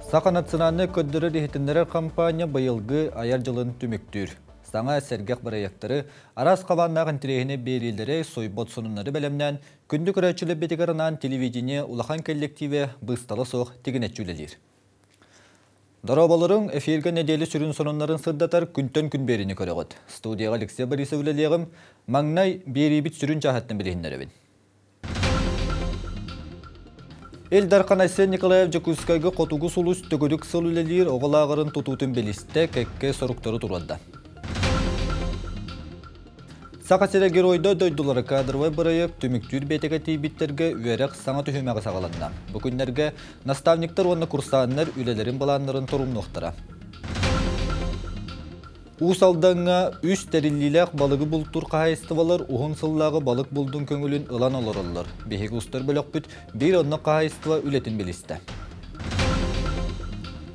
Саха национальнай көрдөрөр-иһитиннэрэр хампаанньа быйылгы айар дьылын түмүктүүр. Саҥа сэргэх бырайыактары, араас хабааннаах интэриэһинэй биэриилэри, сойбот сонуннары бэлэмнээн, күндү көрөөччүлэрбитигэр анаан телевидение улахан кэллэктиибэ быыстала суох тигинэччи үлэлиир. Дорооболоруҥ, эфиргэ нэдиэлэ сүрүн сонуннарын сырдатар күнтэн күн биэриини көрөҕүт. Студияҕа Алексей Борисов үлэлиэҕим. Маҥнай биэриибит сүрүн чааһыттан билиһиннэрэбин. Ил Дархан Айсен Николаев Дьокуускайга Хотугу сулус төгүрүк сыл үлэлиир оҕо лааҕырын тутуутун билистэ, кэккэ соруктары туруорда. Саха сирэ геройдар дойдулара кадровай бырайыак түмүктүүр биэтэгэ тиийбиттэргэ үөрэх саҥа түһүмэҕэ саҕаланна. Бу күннэргэ наставниктар уонна курсааннар үлэлэрин былааннарын торумнуохтара. Уус Алдаҥҥа үс тэриллиилээх балыгы бултуур хаһаайыстыбалар уһун сыллааҕы балык булдун көҥүлүн ылан олороллор. Биһиги устар бөлөхпүт биир оннук хаһаайыстыба үлэтин билистэ.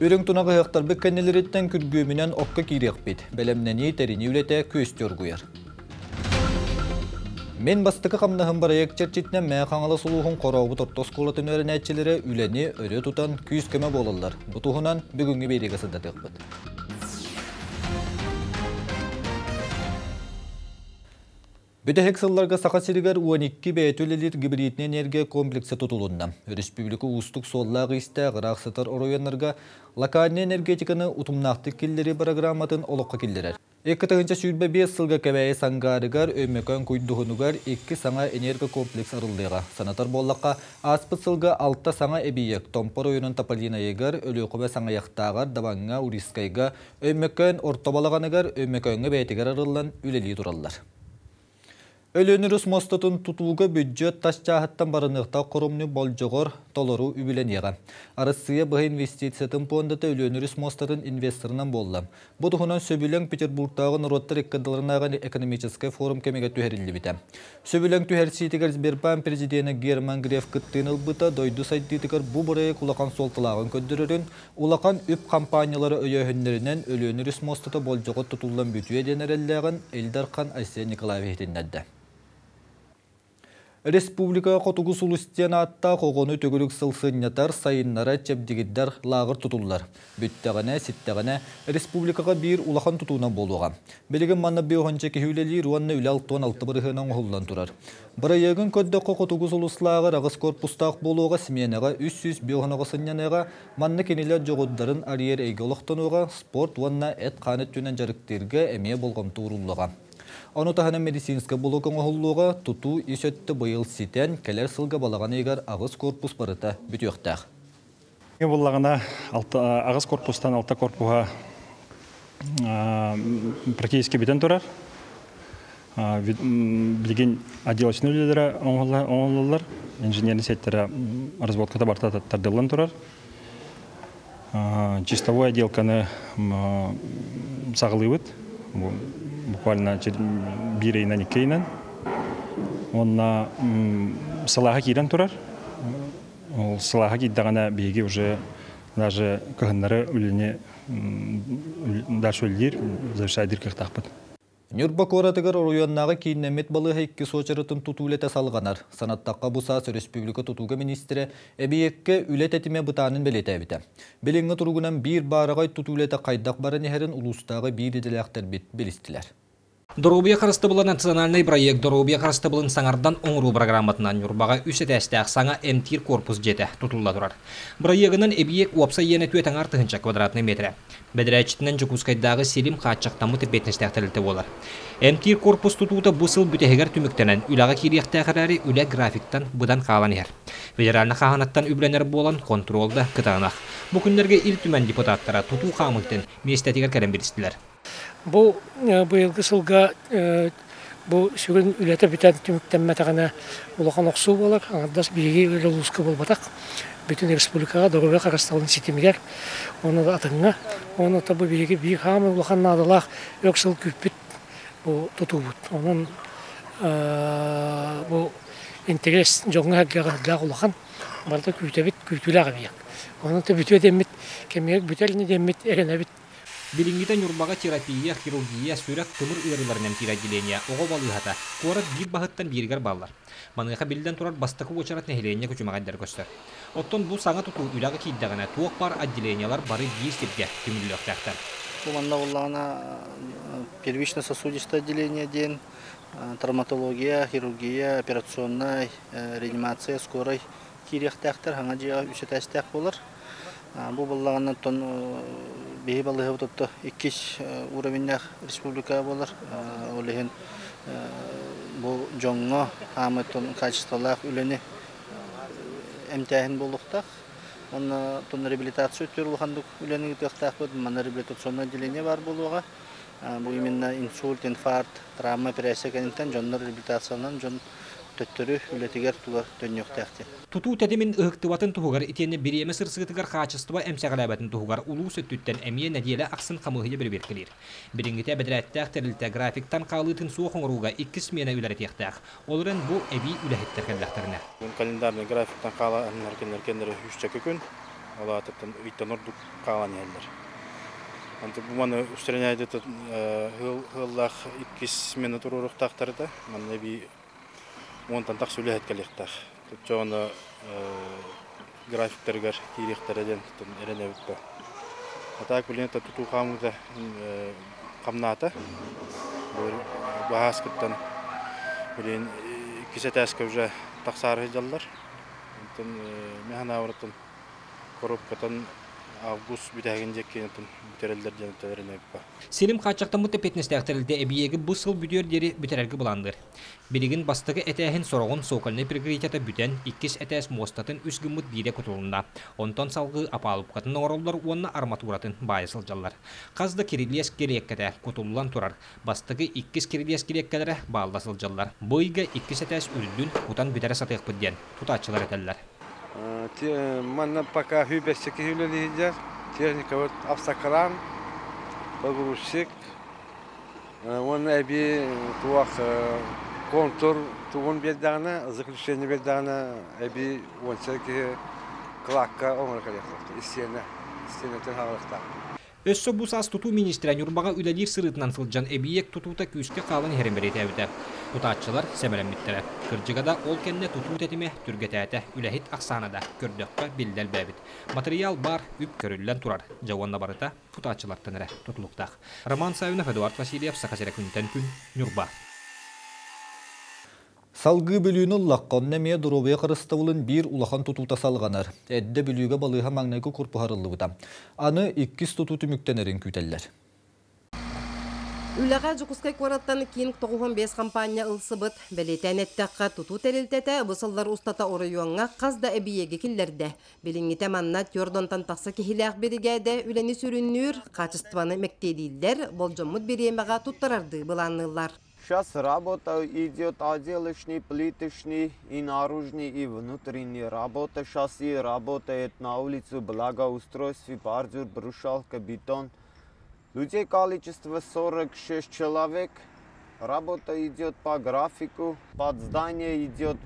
Үрүҥ тунах ыһыахтарбыт кэннилэриттэн күргүөмүнэн окко киириэхпит. Бэлэмнэнии, тэринии үлэтэ күөстүү оргуйар. Мин бастакы хамнаһым бырайыак чэрчитинэн Мэҥэ Хаҥалас улууһун Хорообут орто оскуолатын үөрэнээччилэрэ үлэни өрө тутан күүс-көмө буолаллар. Бу туһунан бүгүҥҥү биэриигэ сырдатыахпыт. Бүтэһик сылларга Саха сиригэр 12 бэйэтэ үлэлиир гибриднэй энергия комплекса тутулунна. Өрөспүүбүлүкэ уустук суоллаах-иистээх ыраах сытар оройуоннарга локальнай энергетиканы утумнаахтык киллэрии бырагырааматын олоххо киллэрэр. 2025 сылга Кэбээйи Сангаарыгар, Өймөкөөн Куйдуһунугар икки саҥа энергокомплекс арыллыаҕа. Санатар буоллахха, ааспыт сылга алта саҥа эбийиэк Томпо оройуонун Тополинайыгар, Өлүөхүмэ Саҥайахтааҕар, Дабаҥҥа, Урийскайга, Өймөкөөн Орто Балаҕаныгар, Өймөкөөҥҥө бэйэтигэр арыллан үлэлии тураллар. Өлөөн өрүс муостатын тутууга бүддьүөт тас чааһыттан барыныахтаах хоромньу болдьоҕор толору үбүлэниэҕэ. Арассыыйа быһа инвестициятын пуондата Өлөөн өрүс муостатын инвесторынан буолла. Бу туһунан сөбүлэҥ Петербургтааҕы норуоттар икки ардыларынааҕы экономическай форум кэмигэр түһэриллибитэ. Сөбүлэҥ түһэрсиитигэр Сбербаан президенэ Герман Греф кыттыыны ылбыта дойду сайдыытыгар бу бырайыак улахан суолталааҕын көрдөрөрүн, Улахан үп хампаанньалара өйөөһүннэринэн Өлүөнэ өрүс муостата болдьоҕо тутуллан бүтүө диэн эрэллээҕин Ил Дархан Айсен Николаев иһитиннэрдэ. Республика Хотугу сулус диэн ааттаах оҕону төгүрүк сыл сынньатар, сайыннарар, чэбдигирдэр лааҕыр тутуллар. Бүттэҕинэ, ситтэҕинэ, республикаҕа биир улахан тутуунан буолуоҕа. Билигин манна биохонча киһи үлэлиир уонна үлэ 66 бырыһыана оҥоһуллан турар. Бырайыагын көрдөххө, Хотугу сулус лааҕыр аҕыс корпустаах буолуоҕа, симиэнэҕэ 300 биохоноҕо сынньаныаҕа, Манна кинилэр дьоҕурдарын арыйар эйгэ олохтонуоҕа, спорт уонна эт-хаан өттүнэн дьарыктыырга эмиэ болҕомто ууруллуоҕа. Ону таһынан медицинскэй блок оҥоһуллуоҕа, тутуу ис өттө быйыл ситэн, кэлэр сылга балаҕан ыйыгар аҕыс корпус барыта бүтүөхтээх. Буллаҕына аҕыс корпустан алта корпуһа практически бүтэн турар. Билигин отделочный үлэлэрэ оҥоһуллаллар, инженерный сеттэрэ разводката барыта тардыллан турар. Чистовой отделканы саҕалыыбыт, буквально биир ыйынан, икки ыйынан. Уонна сылааһа киирэн турар. Ол сылааһа киирдэҕинэ биһиги уже даже кыһыннары үлэни дальше үлэлиир, завершайдыыр кыахтаахпыт. Ньурба куоратыгар оройуоннааҕы кииннэммит балыыһа икки суочаратын тутуу үлэтэ салҕанар. Санаттахха, бу саас өрөспүүбүлүкэ тутууга миниистирэ эбийиэккэ үлэ тэтимэ бытаанын бэлиэтээбитэ. Билиҥҥи туругунан биир баараҕай тутуу үлэтэ хайдах баран иһэрин улуустааҕы биир идэлээхтэрбит билистилэр. Доруобуйа харыстабыла национальнай бырайыак доруобуйа харыстабылын саҥардан оҥоруу программатынан Ньурбаҕа үс этээстээх саҥа эмтиир корпус дьиэтэ тутулла турар. Бырайыагынан эбийиэк уопсай иэнэ түөрт аҥаар тыһыынча квадратнай миэтэрэ. Бэдэрээтчитинэн Дьокуускайдааҕы силим хааччахтаммыт эппиэтинэстээх тэрилтэ буолар. Эмтиир корпус тутуута бу сыл бүтэһигэр түмүктэнэн, үлэҕэ киириэхтээх эрээри, үлэ графиктан быдан хаалан иһэр. Федеральнай хааһынаттан үбүлэнэр буолан, хонтуруол да кытаанах. Бу күннэргэ Ил Түмэн депутаттара тутуу хаамыытын миэстэтигэр кэлэн билистилэр. Бу быйылгы сылга бу сүрүн үлэтэ бүтэн түмүктэммэтэҕинэ улахан охсуу буолар. Аҥардас биһиги үлэ улууска буолбатах. Бүтүн республикаҕа доруобуйа харыстабылын ситимигэр уонна да атыҥҥа. Уонна бу биһиги биир хаамай улахан наадалаах өр сыл күүппүт бу тутуубут. Онон бу интэриэс дьоҥҥо-сэргэҕэ сүрдээх улахан. Барыта күүтэбит, күүтүүлээх эбийиэк. Онон бүтүө диэммит, кэмигэр бүтэр ини диэммит эрэнэбит. Билиҥҥитэ Ньурбаҕа терапия, хирургия, сүрэх, тымыр ыарыыларын эмтиир отделение, оҕо балыыһата, куорат биир баһыттан бииригэр бааллар. Маныаха биллэн турар бастакы уочарат нэһилиэнньэ күчүмэҕэйдэр көстөр. Оттон бу саҥа тутуу үлэҕэ киирдэҕинэ туох баар отделениелар бары биир сиргэ түмүллүөхтээхтэр. Бу манна буоллаҕына первично-сосудистое отделение диэн травматология, хирургия, операционнай, реанимация, скорай киириэхтээхтэр, саҥа дьиэҕэ үс этээстээх буолар. Бу буоллаҕына оттон биһи балыыһабыт отто иккис уровеннээх республика буолар. Ол иһин бу дьоҥҥо хаамай качестволаах үлэни эмтээһин буолуохтаах. Онно реабилитация өттүгэр улаханнык үлэни ыытыахтаахпыт. Манна реабилитационное отделение баар буолуоҕа. Бу именно инсульт, инфаркт, травма операция кэнниттэн дьоннор реабилитациянан дьон төттөрү үлэтигэр туга төннүөхтээх диэн. Тутуу тэтимин ыһыктыбатын туһугар итиэннэ бириэмэ сырсыытыгар хаачыстыба эмсэҕэлээбэтин туһугар улуус өттүттэн эмиэ нэдиэлэ ахсын хамыыһыйа бэрэбиэркэлиир. Билиҥҥитэ бэдэрээттээх тэрилтэ графиктан хаалыытын суох оҥорууга иккис смена үлэлэтиэхтээх. Ол эрэн бу эбии үлэһиттэр кэллэхтэринэ. Календарный графиктан хааланнар кинилэр кэннэрэ үсчэки күн, ол аатыттан ыйтан ордук хаалан иһэллэр. Онтон бу маны устранять ыһыллаах иккис смена туруоруохтаахтар да, манна эбии уонтан тахса үлэһит кэлиэхтээх. Оччоҕуна графиктарыгар киириэхтэрэ диэн эрэнэбит да. А так билигин тутуу хаамыыта хамнаата. Баһааскыттан билигин иккис этээскэ уже тахсаары сылдьаллар. Онтон механаабыраттан коробкатан август бүтэһигин диэки бүтэрэллэр диэн эрэнэбит. Силим хааччахтаммыт эппиэтинэстээх тэрилтэ эбийиэги бу сыл бүтүөр диэри бүтэрэргэ былаанныыр. Билигин бастакы этээһин сороҕун цокольнай перекрытиета бүтэн, иккис этээс муостатын үс гыммыт биирэ кутулунна. Онтон салгыы опалубкатын оҥороллор уонна арматуратын баайа сылдьаллар. Хас да кирилиэс килиэккэтэ кутуллан турар. Бастакы иккис кирилиэс килиэккэлэрэ баалла сылдьаллар. Бу ыйга иккис этээс үрдүн кутан бүтэрэ сатыахпыт диэн тутааччылар этэллэр. Манна пока хүбэсчэ киһи үлэлиһилэр. Техника вот автокран, погрузчик, уонна эбии туох контур тугун биэрдэҕинэ, заключение биэрдэҕинэ эбии уонча киһи кладка оҥоро кэлиэхтээх, истиэнэ, истиэнэтин хаалыахтаах. Өссө бу саас тутуу министрэ Ньурбаҕа үлэлиир сырыытынан сылдьан эбийиэк тутуута күүскэ хаалан иһэрин бэлиэтээбитэ. Тутааччылар сэмэлэммиттэрэ. Кырдьыга да, ол кэннэ тутуу тэтимэ түргэтээтэ, үлэһит ахсаана да көрдөххө биллэ элбээбит. Материал бар, үп көрүллэн турар. Дьэ уонна барыта тутааччылартан эрэ тутулуктаах. Роман Савинов, Эдуард Васильев, Саха сирэ күнтэн күн, Ньурба. Салгыы Бүлүүнү ыллахха, онно эмиэ доруобуйа харыстабылын биир улахан тутуута салҕанар. Эрдэ Бүлүүгэ балыыһа маҥнайгы корпуһа арыллыбыта. Аны иккис тутуу түмүктэнэрин күүтэллэр. Үлэҕэ Дьокуускай куораттан Кинг 95 хампаанньа ылсыбыт. Бэлиэтээн эттэххэ, тутуу тэрилтэтэ бу сыллар устата оройуоҥҥа хас да эбийиэги киллэрдэ. Билиҥҥитэ манна 400-тан тахса киһилээх биригээдэ үлэни сүрүннүүр, хаачыстыбаны мэктиэлииллэр, болдьоммут бириэмэҕэ туттарардыы былаанныыллар. Сейчас работа идет отделочный, плиточный, и наружный, и внутренний работа. Сейчас и работает на улицу благоустройстве, бордюр, брусчатка, бетон. Людей количество 46 человек. Работа идет по графику. Под здание идет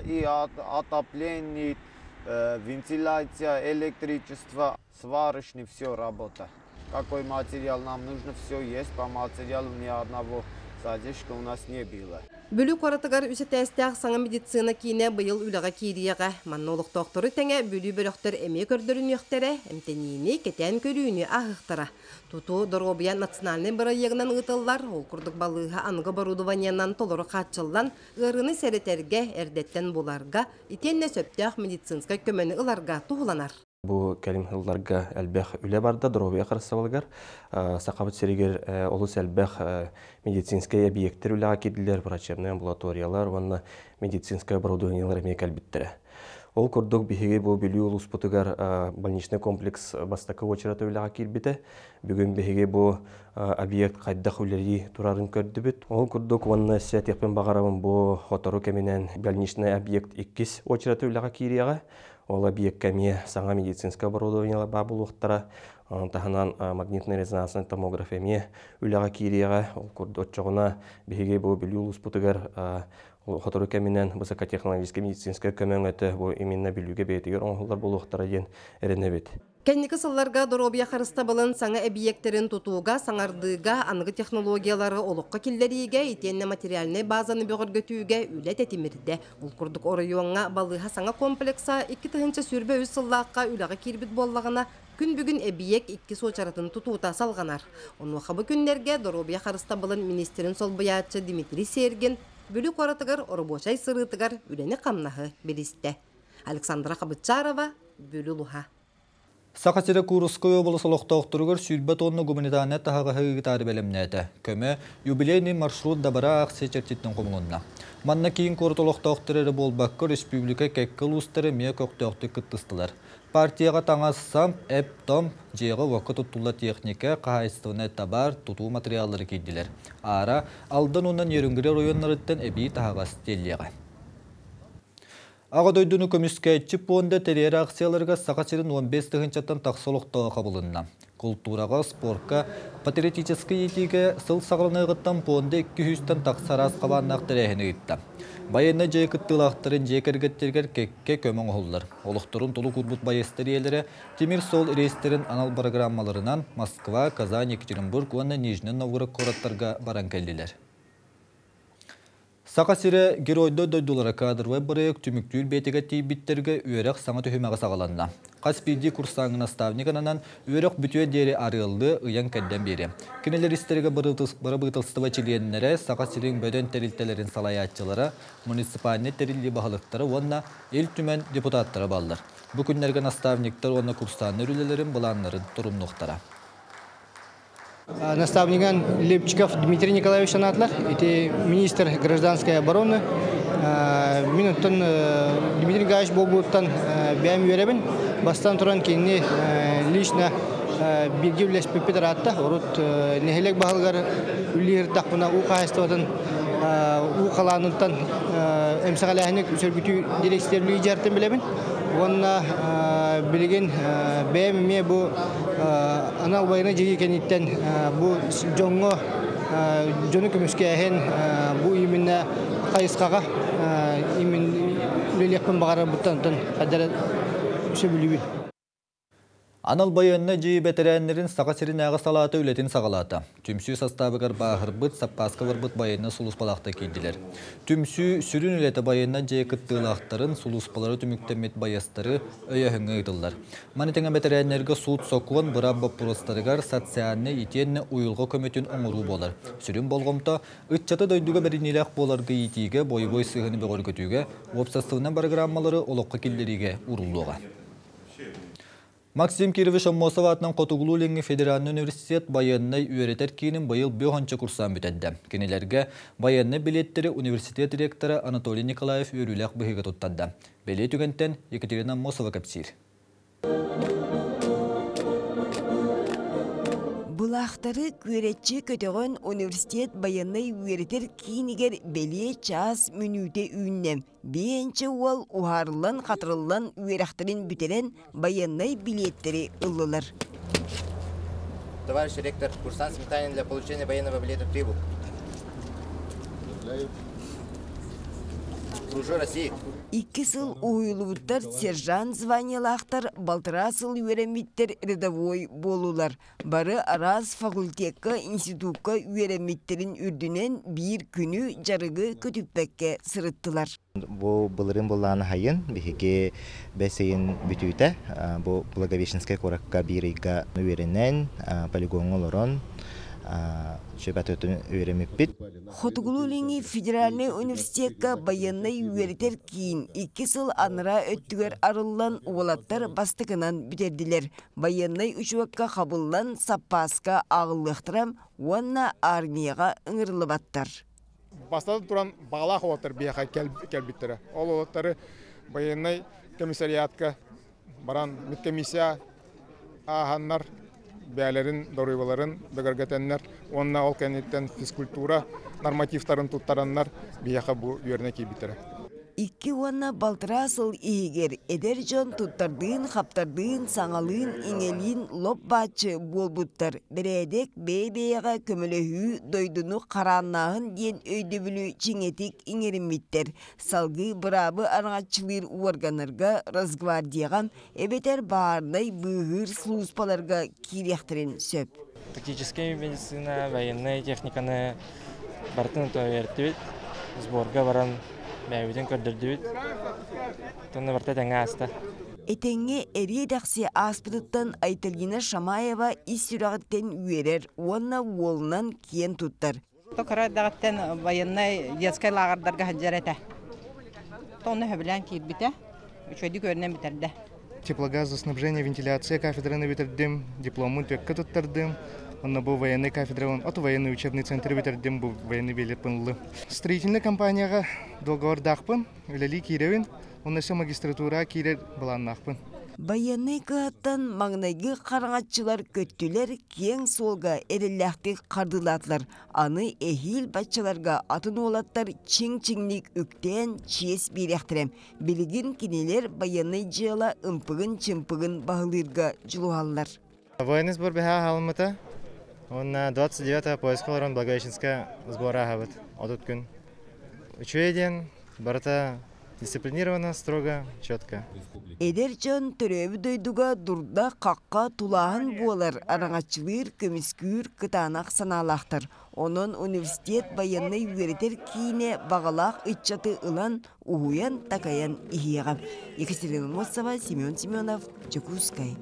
и отопление, вентиляция, электричество, сварочный, все работа. Какой материал нам нужно, все есть. По материалу ни одного задержка у нас не было. Бүлүү куоратыгар үс этээстээх саҥа медицина киинэ быйыл үлэҕэ киириэҕэ. Манна олохтоохтору тэҥэ Бүлүү бөлөхтөр эмиэ көрдөрүнүөхтэрэ, эмтэниини, кэтээн көрүүнү ааһыахтара. Тутуу доруобуйа национальнай бырайыагынан ыытыллар, ол курдук балыыһа аныгы оборудованиенан толору хааччыллан, ыарыыны сэрэтэргэ, эрдэттэн буларга, итиэннэ сөптөөх медицинскай көмөнү ыларга туһуланар. Бу кэлин сылларга элбэх үлэ барда доруобуйа харыстабылыгар. Сахабыт сиригэр олус элбэх медицинскэй объекттэр үлэҕэ киирдилэр, врачебнай амбулаториялар уонна медицинскэй оборудованиелар эмиэ кэлбиттэрэ. Ол курдук биһиги бу Бүлүү улууспутугар больничный комплекс бастакы уочарата үлэҕэ киирбитэ. Бүгүн биһиги бу объект хайдах үлэлии турарын көрдүбүт. Ол курдук уонна өссө этиэхпин баҕарабын, бу сотору кэминэн больничный объект иккис уочарата үлэҕэ киириэҕэ. Ол объекка эмиэ саҥа медицинскэй оборудованиелар баар буолуохтара. Таһынан магнитно-резонансный томограф эмиэ үлэҕэ киириэҕэ. Ол курдук оччоҕуна биһиги бу Бүлүү улууспутугар сотору кэминэн высокотехнологическай медицинскэй көмө өҥөтө бу именно Бүлүүгэ бэйэтигэр оҥоһуллар буолуохтара диэн эрэнэбит. Кэнники сылларга доруобуйа харыстабылын саҥа эбийиэктэрин тутууга, саҥардыыга, аныгы технологиялары олоххо киллэриигэ итиэннэ материальнай базаны бөҕөргөтүүгэ үлэ тэтимирдэ. Ол курдук оройуоҥҥа балыыһа саҥа комплекса 2023 сыллаахха үлэҕэ киирбит буоллаҕына, күн бүгүн эбийиэк иккис уочаратын тутуута салҕанар. Онуоха бу күннэргэ доруобуйа харыстабылын министрин солбуйааччы Дмитрий Сергин Бүлүү куоратыгар оробуочай сырыытыгар үлэни-хамнаһы билистэ. Александра Хабытчарова, Бүлүү улуһа. Саха сирэ Курскай уобалас олохтоохторугар 20 тонна гуманитарнай таһаҕаһы ыытаары бэлэмнээтэ. Көмө юбилейный маршрут добра акция чэрчитинэн хомулунна. Манна киин куорат олохтоохторо эрэ буолбакка, республика кэккэ улуустара эмиэ көхтөөхтүк кыттыстылар. Партияҕа таҥас-сап, эп-том, дьиэҕэ-уокка туттуллар техника, хаһаайыстыбаннай табаар, тутуу материаллара киирдилэр. Аара Алдан уонна Нерюнгри оройуоннарыттан эбии таһаҕас тиэллиэҕэ. Аҕа дойдуну көмүскээччи пуонда тэрийэр акцияларыгар Саха сирин 15 тыһыынчаттан тахса олохтооҕо хабылынна. Култуураҕа, спорка, патриотическай иитиигэ сыл саҕаланыаҕыттан пуонда 200-тэн тахса араас хабааннаах тэрээһини ыытта. Байыаннай дьайыы кыттыылаахтарын дьиэ кэргэттэригэр кэккэ көмө оҥоһуллар. Олохторун толук уурбут байыастар ийэлэрэ тимир суол рейстэрин анал программаларынан Москва, Казань, Екатеринбург уонна Нижний Новгород куораттарга баран кэллилэр. Саха сирэ Геройдар дойдулара кадровай бырайыак түмүктүүр бэйэтигэр тиийбиттэргэ үөрэх саҥа түһүмэҕэ саҕаланна. Хас биирдии курсааҥҥа наставник ананан, үөрэх бүтүө диэри арыаллыы ыйан-кэрдэн биэриэ. Кинилэр истэригэр бырабыыталыстыба чилиэннэрэ, Саха сирин бөдөҥ тэрилтэлэрин салайааччылара, муниципальнай тэриллии баһылыктара уонна Ил Түмэн депутаттара бааллар. Бу күннэргэ наставниктар уонна курсааннар үлэлэрин былааннарын торумнуохтара. Наставниган Лепчиков Дмитрий Николаевич анаатылар. Ити министр гражданской обороны. Мин оттон Дмитрий Николаевич буолбуттан бэйэм үөрэбин. Бастан туран кинини лично бииргэ үлэлэспиппит ыраатта. Урут нэһилиэк баһылыгар үлэлиир уу хаһаайыстыбатын уу халааныттан эмсэҕэлээһини сөргүтүү дириэктэр үлэлиир билэбин. Уонна билигин бэйэм эмиэ бу анал байыаннай дьайыы кэнниттэн бу дьоҥҥо дьону көмүскээһин бу именно хайысхаҕа именно үлэлиэхпин баҕарарбыттан хайдара сөбүлүүбүн. Анал байыаннай дьиэ бэтэрээннэрин Саха сиринээҕи салаата үлэтин саҕалаата. Түмсүү састаабыгар бааһырбыт, саппааска барбыт байыаннай сулууспалаахтар киирдилэр. Түмсүү сүрүн үлэтэ байыаннай дьиэ кыттыылаахтарын, сулууспалары түмүктэммит байыастары өйөһүҥҥэ ыытыллар. Маны тэҥэ бэтэрээннэргэ суут-сокуон быраап боппуруостарыгар социальнай итиэннэ уйулҕа көмөтүн оҥоруу буолар. Сүрүн болҕомто ыччаты дойдуга бэриниилээх буоларга иитиигэ, бойобуой сыһыаны бөҕөргөтүүгэ, уопсастыбаннай программалары олоххо киллэриигэ ууруллуоҕа. Максим Кирович Аммосов аатынан Хотугулуу-Илиҥҥи федеральнай университет байыаннай үөрэтэр киинин быйыл бүөх курсаан бүтэрдэ. Кинилэргэ байыаннай билиэттэри университет ректора Анатолий Николаев үөрүүлээх быһыыга туттарда. Бэлиэ түгэнтэн Екатерина Аммосова кэпсиир. Былаахтары күөрэччи көтөҕөн университет байыаннай үөрэтэр киинигэр бэлиэ чаас мүнүүтэ үүннэ. Биэнчэ уол уһаарыллан-хатырыллан үөрэхтэрин бүтэрэн байыаннай билиэттэри ыллылар. Товарищ ректор, курсант Сметанин для получения военного билета прибыл. Служу России. Икки сыл уһуйулубуттар сержант званиелаахтар, балтараа сыл үөрэммиттэр рядовой буолулар. Бары араас факультекка, институкка үөрэммиттэрин үрдүнэн биир күнү дьарыгы көтүппэккэ сырыттылар. Бу былырыын былааны хайын биһиги бэс ыйын бүтүүтэ бу Благовещенскай куоракка биир ыйга үөрэнэн полигоҥҥа олорон сүбэтин үөрэммиппит. Хотугулуу-Илиҥҥи федеральнай университекка байыаннай үөрэтэр киин икки сыл анараа өттүгэр арыллан уолаттар бастакынан бүтэрдилэр. Байыаннай учуокка хабыллан саппааска ааҕыллыахтара уонна армияҕа ыҥырыллыбаттар. Бастатан туран баҕалаах уолаттар биһиэхэ кэлбиттэрэ. Ол уолаттары байыаннай комиссариатка баран медкомиссия ааһаннар бэйэлэрин доруобуйаларын бигэргэтэннэр уонна ол кэнниттэн физкультура нормативтарын туттараннар биһиэхэ бу үөрэнэ киирбиттэрэ. Икки уонна балтараа сыл иһигэр эдэр дьон туттардыын-хаптардыын, саҥалыын-иҥэлиин лоп-бааччы буолбуттар. Бэрээдэк, бэйэ-бэйэҕэ көмөлөһүү, дойдуну харааннааһын диэн өйдөбүлү чиҥэтик иҥэриммиттэр. Салгыы быраабы араҥаччылыыр уорганнарга, Росгвардияҕа эбэтэр баарынай быыһыыр сулууспаларга киириэхтэрин сөп. Тактическай медицина, военнай техниканы барытын үөрэттибит. Сборга баран бэйэбитин көрдөрдүбүт. Онно барыта тэҥҥэ ааста. Этэҥҥэ эриэ-дэхси ааспытыттан Айталина Шамаева ис сүрэҕиттэн үөрэр уонна уолунан киэн туттар. Кыра эрдэҕиттэн военнай детскай лааҕырдарга сылдьар этэ. Онно сөбүлээн киирбитэ, үчүгэйдик үөрэнэн бүтэрдэ. Теплогазоснабжение, вентиляция кафедраны бүтэрдим, дипломмун түөккэ туттардым. Онно бу военный кафедра, от военный учебный центр бүтэрдим, бу военный билет ыллым. Строительный компанияҕа договордаахпын, үлэлии киирэбин, онно өссө магистратура киирэр былааннаахпын. Байыаннай кыһаттан маҥнайгы хараҥаччылар көттүлэр, киэҥ суолга эрэллээхтик хардыылаатылар. Аны эһиил баччаларга атын уолаттар чиҥ-чиҥник үктээн чиэс биэриэхтэрэ. Билигин кинилэр байыаннай дьыала ымпыгын-чымпыгын баһылыырга дьулуһаллар. Военный сбор бэһэ аһалыммыта. Уонна 29 поездка олорон Благовещенская сбор ааһабыт 30 күн. Үчүгэй диэн барыта дисциплинированно, строго, четко. Эдэр дьон төрөөбүт дойдуга дурда-хахха тулааһын буолар, араҥаччылыыр, көмүскүүр кытаанах санаалаахтар. Онон университет байыаннай үөрэтэр киинэ баҕалаах ыччаты ылан, уһуйан-такайан иһиэҕэ. Екатерина Мосова, Семен Семенов, Дьокуускай.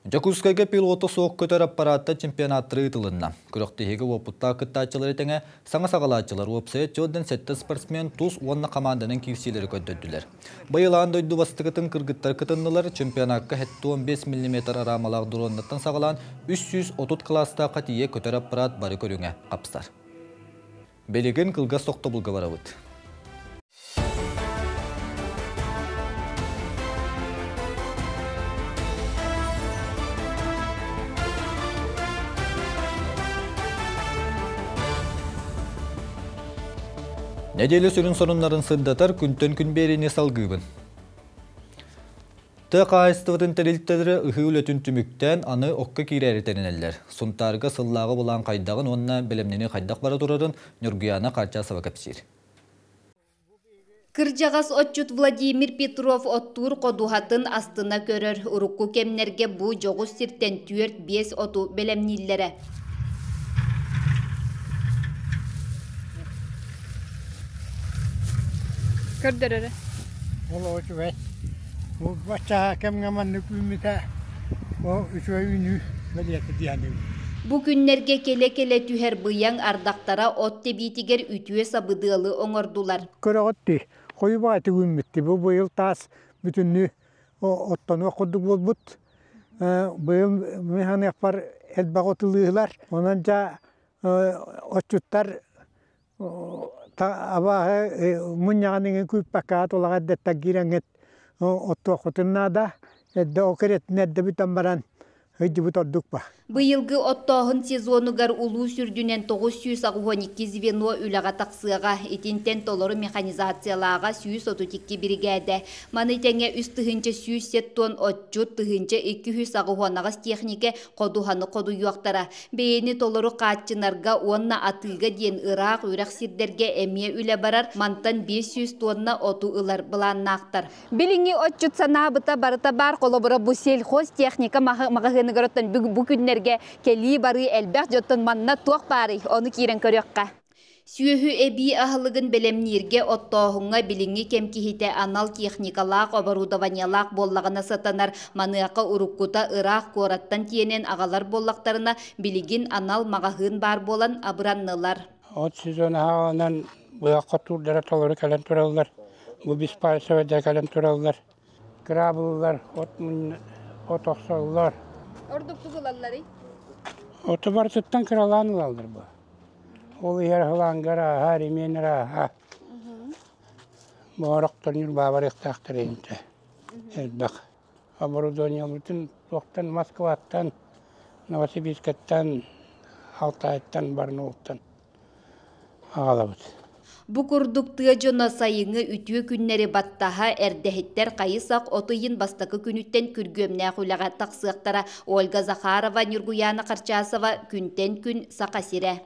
Дьокуускайга пилота суох көтөр аппараатта чемпионаттары ыытылынна. Күрэхтэһиигэ уопуттаах кыттааччылары тэҥэ саҥа саҕалааччылар уопсайа 47 спортсмен тус уонна хамаанданан киирсиилэри көрдөрдүлэр. Быйыл аан дойду бастакытын кыргыттар кытыннылар. Чемпионакка 75 мм араамалаах дроннартан саҕалаан 330 кылаастаахха тиийэ көтөр аппарат бары көрүҥэ хапсар. Билигин кылгас тохтобулга барабыт. Нэдиэлэ сүрүн сонуннарын сырдатар күнтэн күн биэриини салгыыбын. Тыа хаһаайыстыбатын тэрилтэлэрэ ыһыы үлэтин түмүктээн, аны окко киирээри тэринэллэр. Сунтаарга сыллааҕы былаан хайдаҕын уонна бэлэмнэнии хайдах бара турарын Ньургуйаана Харчасова кэпсиир. Кырдьаҕас отчут Владимир Петров оттуур ходуһатын астына көрөр. Урукку кэмнэргэ бу дьоҕус сиртэн түөрт-биэс оту бэлэмнииллэрэ. Көрдөрөрө. Ол үчүгэй. Бу бачча кэмҥэ маннык үүммүтэ ол үчүгэй үүнүү бэлиэтэ диэни. Бу күннэргэ кэлэ-кэлэ түһэр быйаҥ ардахтара от тэбиитигэр үтүө сабыдыалы оҥордулар. Көрөҕүт дии, хойуу баҕайытык үүммүт Бу быйыл таас бүтүннүү оттонуох курдук буолбут. Быйыл мин саныахпар элбэх отылыылар. Онон дьэ отчуттар абааһы мунньаҕын иҥин күүппэккэ тулаҕа эрдэттэн киирэҥҥит оттуоххутун наада. Эрдэ ол кэриэтин эрдэ бүтэн баран Ыйдыбыт ордук ба. Быйылгы оттооһун сезонугар улуус үрдүнэн 982 звено үлэҕэ тахсыаҕа. Итинтэн толору механизациялааҕа 132 биригээдэ. Маны тэҥэ 3170 отчут, 1288 техникэ ходуһаны ходуйуохтара. Бэйэни толору хааччынарга уонна атыыга диэн ыраах үрэх сирдэргэ эмиэ үлэ барар. Мантан 500 тонна оту ылар былааннаахтар. Билиҥҥи отчут санаабыта барыта баар холобура бу сельхозтехника маҕаһыыныгар оттон бу күннэргэ кэлии барыы элбэх дьонтон манна туох баарый ону киирэн көрүөххэ. Сүөһү эбии аһылыгын бэлэмнииргэ оттооһуҥҥа билиҥҥи кэм киһитэ анал техникалаах оборудованиелаах буоллаҕына сатанар. Маныаха уруккута ыраах куораттан тиэнэн аҕалар буоллахтарына, билигин анал маҕаһыын баар буолан абыраннылар. От сезона аҕаланан быһах хотуурдара толору кэлэн тураллар. Бу Беспальцево да кэлэн тураллар. Кыраабыллар, от от охсоллор. Ордук тугу ылалларый? Оту барытыттан кыралаан ылаллар бу. Ол иһэр аһылаанга ырааһа, ремень ырааһа. Боорохтор ньурбаа барыахтаахтар интэ. Элбэх. Оборудованиебытын туохтан Москваттан, Новосибирскаттан, Алтайтан, Барнаултан аҕалабыт. Бу курдук тыа дьоно сайыҥҥы үтүө күннэри баттаһа эрдэһиттэр хайы-сах от ыйын бастакы күнүттэн күргүөмнээх үлэҕэ тахсыахтара. Ольга Захарова, Ньургуйаана Харчасова, Күнтэн күн, Саха сирэ.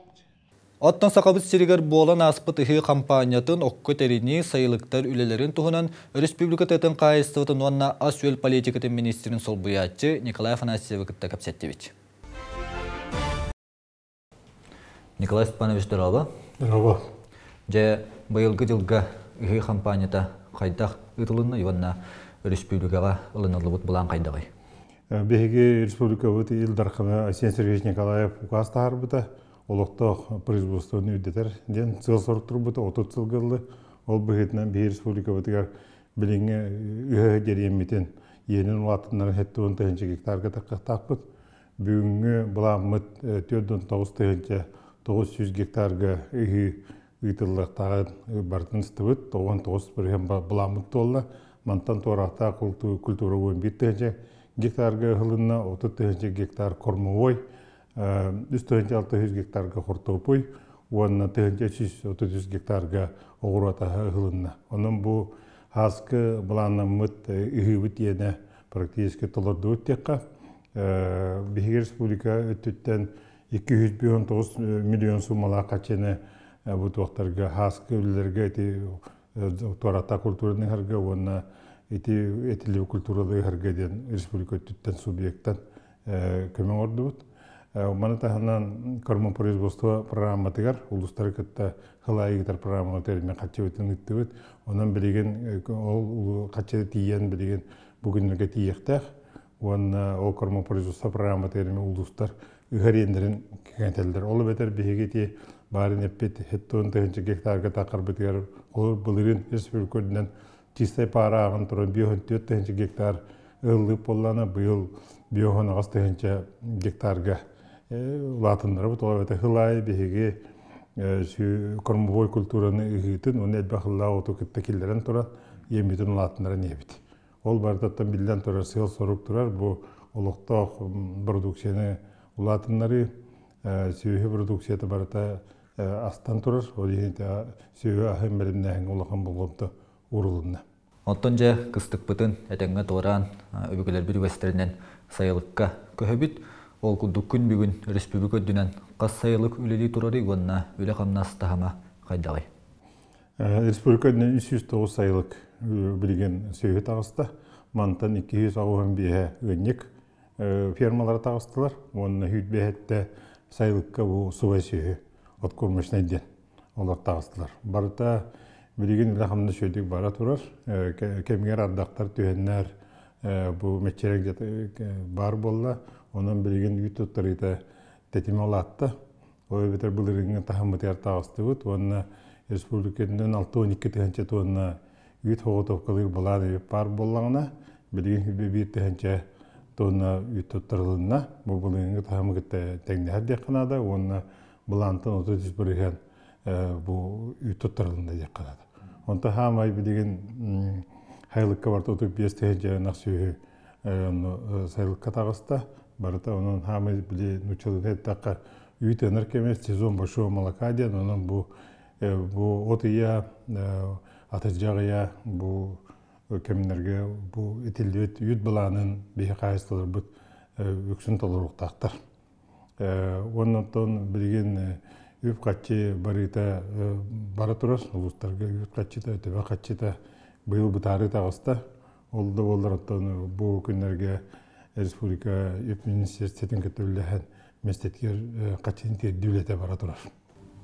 Оттон Сахабыт сиригэр буолан ааспыт ыһыы хампаанньатын окко тэринии, сайылыктар үлэлэрин туһунан республика тыатын хаһаайыстыбатын уонна ас-үөл политикатын министрин солбуйааччы Николай Афанасьевы кытта кэпсэттибит. Николай Степанович, дорообо. Дорообо. Дьэ, быйылгы дьылга ыһыы хампаанньата хайдах ыытылынна уонна республикаҕа ылыныллыбыт былаан хайдаҕый? Биһиги республикабыт Ил Дархана Айсен Сергеевич Николаев укаас таһаарбыта, олохтоох производствоны үрдэтэр диэн сыал-сорук турбута 30 сылга ыллы. Ол быһыытынан биһиги республикабытыгар билиҥҥи ыһыы дириэммитин иэнин улаатыннаран 70 тыһыынча гектарга таххахтаахпыт. Бүгүҥҥү былааммыт 49 900 гектарга ыһыы ыытыллыахтааҕын барытын ыстыбыт. 99% былааммыт туолла. Мантан туораахтаах культура 11 тыһыынча гектарга ыһылынна, 30 тыһыынча гектар кормовой, 3 600 гектарга хортуоппуй уонна 1133 гектарга оҕуруот аһа ыһылынна. Онон бу ааскы былааннаммыт ыһыыбыт иэнэ практически толордубут диэххэ. Биһиги республика өттүттэн 259 миллион суммалаах харчыны бу туохтарга ааскы үлэлэргэ ити туората культураны ыһарга уонна ити этилии культуралы ыһарга диэн республика өттүттэн субъекттан көмө оҥордубут. Маны таһынан кормопроизводство программатыгар улуустары кытта хылаайы ыытар программаҕа тэрилмэ харчыбытын ыыттыбыт. Онон билигин ол харчы тиийэн билигин бу күннэргэ тиийиэхтээх. Уонна ол кормопроизводство программатыгар эми улуустар ыһар иэннэрин кэҥэтэллэр. Ол эбэтэр биһиги ити баарын эппит 70 тыһыынча гектарга таххарбытыгар ол былырыын республика үрдүнэн чистай паара ааҕан туран 54 тыһыынча гектар ыһыллыып буоллаҕына, быйыл 58 тыһыынча гектарга улаатыннарабыт. Ол эбэтэр сыл аайы биһиги кормовой культураны ыһыытын уонна элбэх сыллаах оту кытта киллэрэн туран иэммитин улаатыннаран иһэбит. Ол барытыттан биллэн турар сыал-сорук турар бу олохтоох продукцияны улаатыннарыы, сүөһү продукцията барыта астан турар. Ол иһин сүөһү аһын бэлэмнээһиҥҥэ улахан болҕомто уурулунна. Оттон дьэ кыстыкпытын этэҥҥэ туораан өбүгэлэрбит үгэстэринэн сайылыкка көһөбүт. Ол курдук күн бүгүн республика үрдүнэн хас сайылык үлэлии турарый уонна үлэ-хамнас таһыма хайдаҕый? Республика үрдүнэн 309 сайылык билигин сүөһү таҕыста. Мантан 285 ыанньык фермалара таҕыстылар. Уонна 27 сайылыкка бу субай сүөһү откормочный диэн олор таҕыстылар. Барыта билигин үлэ-хамнас үчүгэйдик бара турар. Кэмигэр ардахтар түһэннэр бу мэччирэҥ баар буолла. Онон билигин үүт туттарыыта тэтимэ улаатта. Ол эбэтэр былырыыҥҥы таһыммытыгар таҕыстыбыт уонна республика үрдүнэн 62 тыһыынча тонна үүт соҕотуопкалыыр былаан эбит баар буоллаҕына, билигин 21 тыһыынча тонна үүт туттарылынна. Бу былырыыҥҥы таһымы кытта тэҥнэһэр диэххэ наада уонна былаантан 33% бу үүт туттарылынна диэххэ наада. Онто хаамай билигин сайылыкка барыта 35 тыһыынча ынах сүөһү сайылыкка таҕыста. Барыта онон хаамай били нууччалыыта эттэххэ үүт ыанар кэмэ сезон большого молока диэн, онон бу от ыйа, атырдьах ыйа бу кэмнэргэ бу итиллибит үүт былаанын биһи хаһаайыстыбаларбыт үксүн толоруохтаахтар. Уонна оттон билигин үп харчы барыыта бара турар, улуустарга үп харчыта, төбө харчыта быйыл бытаарыы таҕыста. Ол да буоллар оттон бу күннэргэ республика үп министерствотын кытта үлэлэһэн миэстэтигэр харчыны тиэрдии үлэтэ бара турар.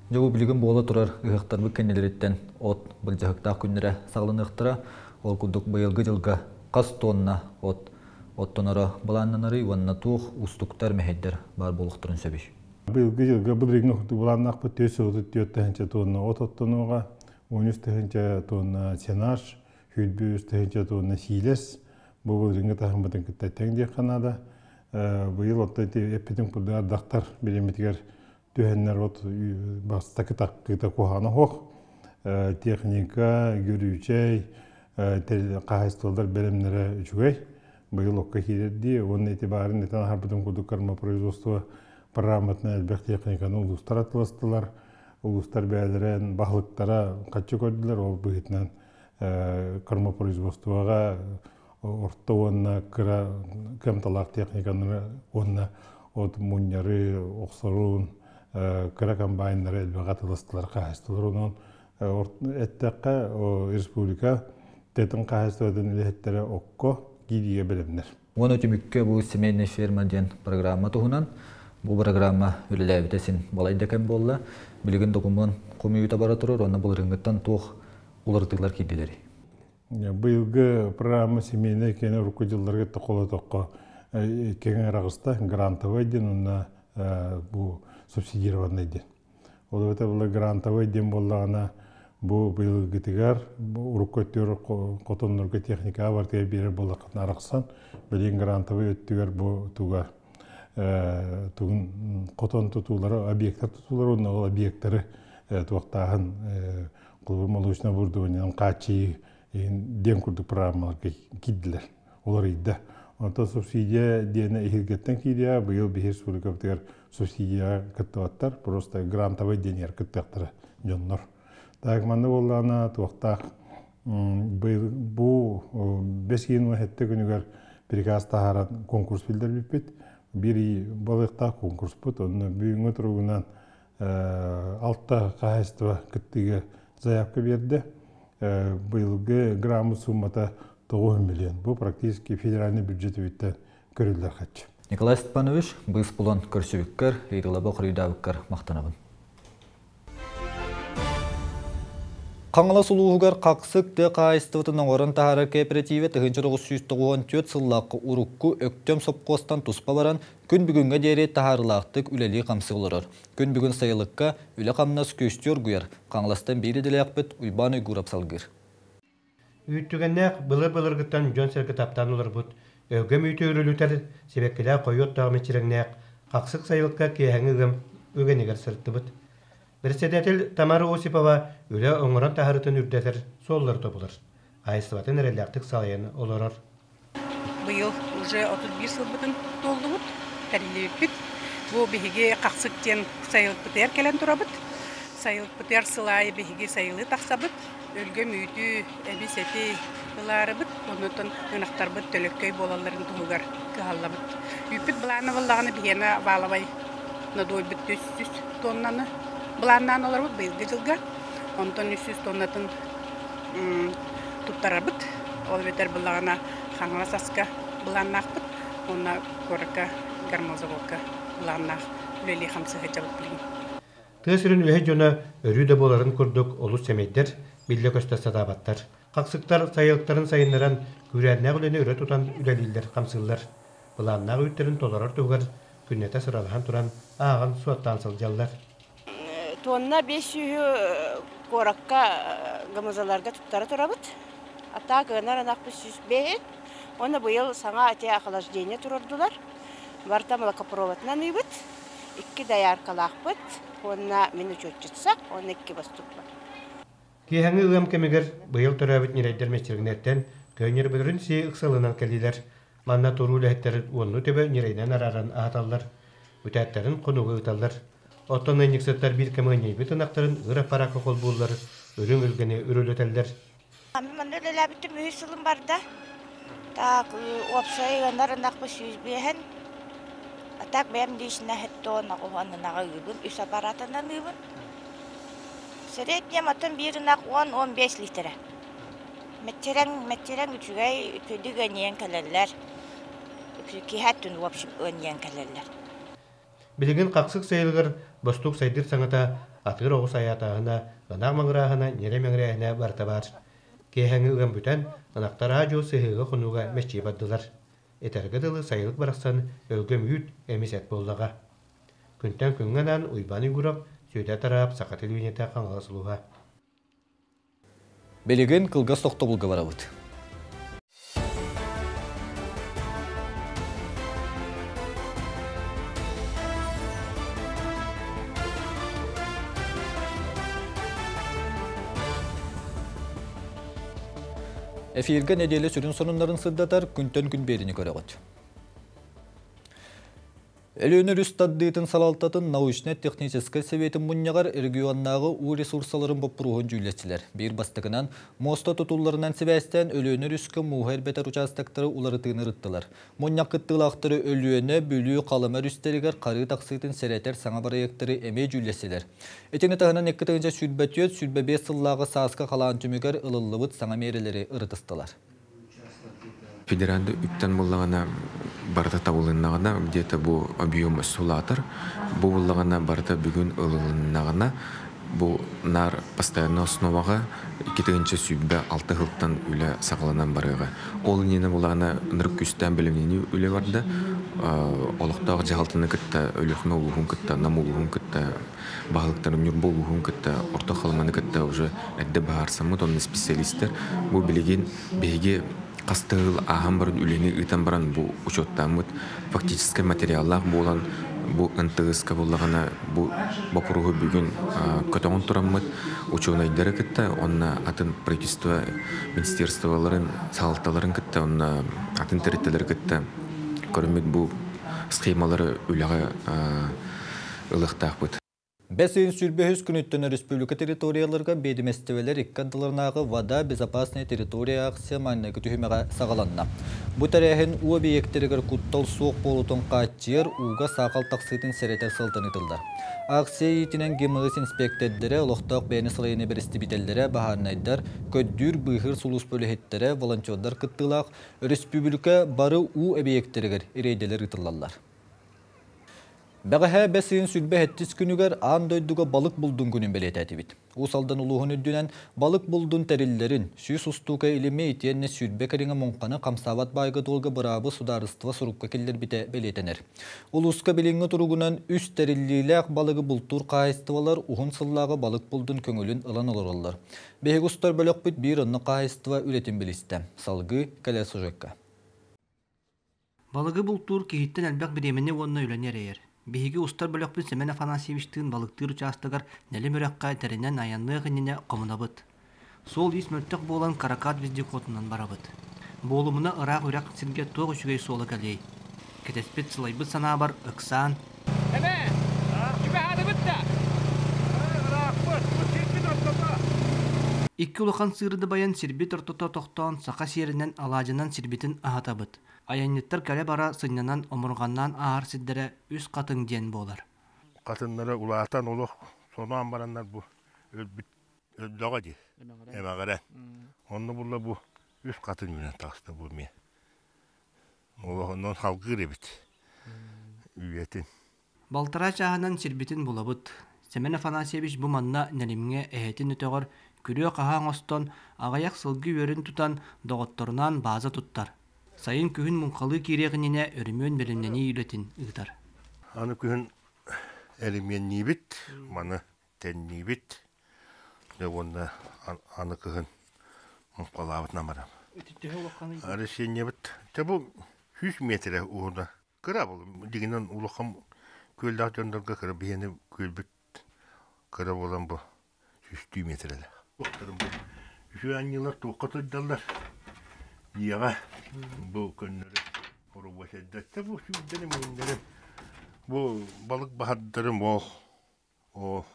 Дьэ бу билигин буола турар ыһыахтарбыт кэннилэриттэн от былдьаһыктаах күннэрэ саҕаланыахтара. Ол курдук быйылгы дьылга хас тонна от оттоноро былааннанарый уонна туох уустуктар, мэһэйдэр баар буолуохтарын сөбүй? Быйылгы дьылга былырыыҥҥы курдук былааннаахпыт 434 тыһыынча тонна от оттонуоҕа, 13 тыһыынча тонна сенаж, 103 тыһыынча тонна сиилэс. Бу былырыыҥҥы таһыммытын кытта тэҥ диэххэ наада. Быйыл оттон эппитин курдук ардахтар бириэмэтигэр түһэннэр от бастакы таккыта куһаҕана суох. Техника, горючай, хаһаайыстыбалар бэлэмнэрэ үчүгэй. Быйыл окко киирэрдии уонна ити баарын этэн аһарбытым курдук кормопроизводство программатынан элбэх техниканы улуустар атыыластылар. Улуустар бэйэлэрин баһылыктара хаччы көрдүлэр, ол быһыытынан кормопроизводствоҕа орто уонна кыра кыамталаах техниканы уонна от мунньары, охсорун, кыра комбайннары элбэҕи атыластылар, хаһаайыстыбалар. Онон эттэххэ, республика тэтин хаһаайыстыбатын үлэһиттэрэ окко киириигэ бэлэмнэр. Уонна түмүккэ бу семейная ферма диэн программа туһунан бу программа үлэлээбитэ син балайда кэм буолла. Билигин докумуон хомуйуута бара турар, уонна былырыыҥҥыттан туох уларытыылар киирдилэрий? Быйылгы программа семейная киэнэ урукку дьылларга токолотокко кэҥ араҕыста грантовай диэн уонна бу субсидированный диэн. Ол эбэтэр була грантовай диэн буоллаҕына бу быйылгытыгар урукку өттүгэр хотоннорго техникаҕа бартыгар биэрэр буоллаххытына арахсан билигин грантовай өттүгэр бу туга тугун хотон тутуулары объектар тутуулары уонна ол объектары туохтааһын холобур молочное оборудованиенан хааччыйыы диэн курдук программаларга киирдилэр уларыйда. Онтон субсидия диэни иһиргэттэн киириэ, быйыл биһи республикабытыгар субсидияҕа кыттыбаттар, просто грантовай диэнигэр кыттыахтара дьоннор. Так манна буоллаҕына туохтаах быйыл бу бэс ыйын 17 күнүгэр приказ таһааран конкурс биллэрбиппит. Биир балыктаах конкурспут, онно бүгүҥҥү туругунан алта хаһаайыстыба кыттыыга заявка биэрдэ. Быйылгы граммы суммата 9 миллион. Бу практически федеральный бюджет үбүттэн көрүллэр хаччы. Николай Степанович, быыс булан көрсүбүккэр, ыйытылаба хоруйдаабыккар махтанабын. Хаҥалас улууһугар Хаксык тыа хаһаайыстыбатын оҥорон таһаарар кооперативэ 1994 сыллаахха урукку Өктөм сопхуостан туспа баран, күн бүгүҥҥэ диэри таһаарыылаахтык үлэлии-хамсыы олорор. Күн бүгүн сайылыкка үлэ-хамнас күөстүү оргуйар. Хаҥаластан биир идэлээхпит Уйбаан Уйгуурап салгыыр. Үүттүгэннээх былыр-былыргыттан дьон-сэргэ таптаан олорбут, өлгөм үүтү үрүлүтэр, сибэккилээх хойуу оттоох мэччирэҥнээх Хаксык сайылыкка киэһэҥҥи ыам үгэнигэр сырыттыбыт. Председатель Тамара Осипова үлэ оҥорон таһарытын үрдэтэр суоллары тобулар, хаһаайыстыбатын эрэллээхтик салайан олорор. Быйыл уже 31 сылбытын туоллубут, тэриллибиппит. Бу биһиги Хахсык диэн сайылыкпытыгар кэлэн турабыт. Сайылыкпытыгар сыл аайы биһиги сайылыы тахсабыт. Өлгөм үүтү, эбис эти ылаарыбыт. Оннуттан ынахтарбыт төлөккөй буолалларын туһугар кыһаллабыт. Үүппүт былаана буоллаҕына биһиэнэ валовай надойбут 300 тоннаны былааннаан олоробут быйылгы дьылга. Онтон 300 тоннатын туттарабыт. Ол эбэтэр былаҕына Хаҥалас аска былааннаахпыт уонна куоракка гармозаводка былааннаах үлэлии хамсыы сылдьабыт билигин. Тыа сирин үлэһит дьоно өрүү да буоларын курдук олус сэмэйдэр, биллэ-көстө сатаабаттар. Хаксыктар сайылыктарын сайыннаран, күүрээннээх үлэни өрө тутан үлэлииллэр-хамсыыллар. Былааннаах үүттэрин толорор туһугар күннэтэ сыралаһан туран ааҕан-суоттаан сылдьаллар. Тонна 500 куоракка ГМЗ-ларга туттара турабыт. Атаа кыанар ынахпыт 105. Уонна быйыл саҥа ати охлаждение турордулар. Барыта молокопроводынан ыыбыт. Икки дояркалаахпыт уонна мин учетчица, уонна икки бостукпут. Киэһэҥҥи ыам кэмигэр быйыл төрөөбүт ньирэйдэр мэччирэҥнэртэн көөнньөрбөлөрүн сии ыксалынан кэллилэр. Манна туруу үлэһиттэр уоннуу төбө ньирэйинэн арааран аһаталлар, үтээттэрин хонууга ыыталлар. Оттон ыанньыксыттар биир кэм ыанньыйбыт ынахтарын ыр аппараакка холбууллар, үрүҥ илгэни үрүлэтэллэр. Манна үлэлээбитим үһүс сылым барда. Так, уопсай ыанар ынахпы 105-эн. А так бэйэм лично хеттон оҕуһан ынаҕы ыыбын, үс аппаратынан ыыбын. Среднем оттон биир ынах 10-15 литра. Мэччирэҥ, мэччирэҥ үчүгэй, үчүгэйдик ыанньыйан кэлэллэр. Киһи өттүн в общем ыанньыйан кэлэллэр. Билигин Хаксык сайылыгар бостуук сайдыр саҥата, атыыр оҕус айаатааһына, ынаах маҥырааһына, ньирэй мэҥирээһинэ барыта баар. Киэһэҥҥи ыам бүтэн, ынахтар аа-дьуо сыһыыга-хонууга мэччийэ бардылар. Этэргэ дылы сайылык барахсан өлгөм үүт, эмис эт буоллаҕа. Күнтэн күҥҥэ анаан Уйбаан Уйгуров, Сүөдэр Тараап, Саха телевидениетэ Хаҥалас улууһа. Билигин кылгас тохтобулга барабыт. Эфиргэ нэдиэлэ сүрүн сонуннарын сырдатар күнтэн күн биэриини көрөҕүт. Өлүөнэ өрүс тардыытын салалтатын научнай-техническэй сэбиэтин мунньаҕар регионнааҕы уу ресурсаларын боппуруоһун дьүүллэстилэр. Биир бастакынан муоста тутулларынан сибээстээн Өлүөнэ өрүскэ мууһу эрбэтэр учаастактары уларытыыны ырыттылар. Мунньах кыттыылаахтары Өлүөнэ, Бүлүү, Халыма өрүстэригэр харыы тахсыытын сэрэтэр саҥа бырайыактары эмиэ дьүүллэстилэр. Итини таһынан 2024-25 сыллааҕы сааскы халаан түмүгэр ылыллыбыт саҥа миэрэлэри ырытыстылар. Федеральный үптэн буллаҕына барыта табылыннаҕына где-то бу объем сулаатар. Бу буллаҕына барыта бүгүн ылылыннаҕына бу наар постоянно основаҕа 2026 сылтан үлэ саҕаланан барыаҕа. Ол иннинэ булаана ынырык күүстээн бэлэмнэнии үлэ барда. Олохтоох дьаһалтаны кытта Өлүөхүмэ улууһун кытта, Нам улууһун кытта, баһылыктарын Ньурба улууһун кытта, Орто Халыманы кытта уже эрдэ быһаарсаммыт онно специалистар бу билигин биһиги хас да сыл ааһан баран үлэни ыытан баран бу учуоттааммыт фактическай материаллаах буолан бу НТС-ка буоллаҕына бу боппуруоһу бүгүн көтөҕөн тураммыт учуонайдары кытта уонна атын правительство министерстволарын салалталарын кытта уонна атын тэрилтэлэри кытта көрүммүт бу схемалары үлэҕэ ылыахтаахпыт. Бэс ыйын 23 күнүттэн өрөспүүбүлүкэ территорияларыгар биэдимэстибэлэр икки ардыларынааҕы «Вода – безопасная территория» акция маҥнайгы түһүмэҕэ саҕаланна. Бу тэрээһин уу эбийиэктэригэр куттал суох буолуутун хааччыйар, ууга саахал тахсыытын сэрэтэр сыалтан ыытыллар. Акция иитинэн ГМС инспиэктэрдэрэ, олохтоох бэйэни салайыныы бэрэстэбиитэллэрэ, баһаарынайдар, көрдүүр-быыһыыр сулууспа үлэһиттэрэ, волонтердар кыттыылаах өрөспүүбүлүкэ бары уу эбийиэктэригэр рейдэлэр ыытыллаллар. Бэҕэһээ бэс ыйын 27 күнүгэр аан дойдуга балык булдун күнүн бэлиэтээтибит. Уус Алдан улууһун үрдүнэн балык булдун тэриллэрин, 100 устуука илими итиэннэ 20 кэриҥэ муҥханы хамсаабат баайга-дуолга быраабы судаарыстыба сурукка киллэрбитэ бэлиэтэнэр. Улууска билиҥҥи туругунан үс тэриллиилээх балыгы бултуур хаһаайыстыбалар уһун сыллааҕы балык булдун көҥүлүн ылан олороллор. Биһиги устар бөлөхпүт биир оннук хаһаайыстыба үлэтин билистэ. Салгыы кэлэр сюжекка. Балыгы бултуур киһиттэн элбэх бириэмэни уонна үлэни эрэйэр. Биһиги устар бөлөхпүт Семен Афанасьевичтыын балыктыыр учаастагар Нэлим үрэххэ тэринэн айанныах иннинэ хомунабыт. Суол-иис мөлтөх буолан Каракат вездеходунан барабыт. Буолумуна ыраах үрэх сиргэ туох үчүгэй суола кэлиэй? Кэтэспит сылайбыт санаабар ыксаан Эбээ, чугаһаатыбыт да? Ыраахпыт, сирбит ортото. Икки улахан сыыры дабайан сирбит ортото тохтоон саха сиэринэн алаадьынан сирбитин аһатабыт. Айанньыттар кэлэ-бара сынньанан омурҕаннаан ааһар сирдэрэ Үс Хатыҥ диэн буолар. Хатыннара улаатан олох соноон бараннар бу өлбүт өллөҕө дии эмэҕирэн. Онно булла бу үс хатын үүнэн таҕыста бу эмиэ. Олох онон салгыыр эбит үйэтин. Балтараа чааһынан сирбитин булабыт. Семен Афанасьевич бу манна Нэлимҥэ эһэтин өтөҕөр күрүө-хаһаа оҥостон, аҕыйах сылгы үөрүн тутан, доҕотторунаан бааза туттар. Сайын күһүн муҥхалыы киириэх иннинэ өрөмүөн бэлэмнэнии үлэтин ыытар. Аны күһүн эримиэнниибит, маны тэнниибит. Дьэ уонна аны кыһын муҥхалаабытынан барам. Арасиэнньэбит дьэ бу 100 миэтэрэ уһуна Кыра дьиҥинэн улахан күөллээх дьоннорго кыра биһиэни күөлбүт кыра буолан бу сүүстүү миэтэрэлээх. Үчүгэй анньыылар туохха сылдьаллар? Дьиэҕэ бу көннөрү оробуочайдачча бу сүүрдэрим иҥнэрим бу балык баһардарым ол Оо.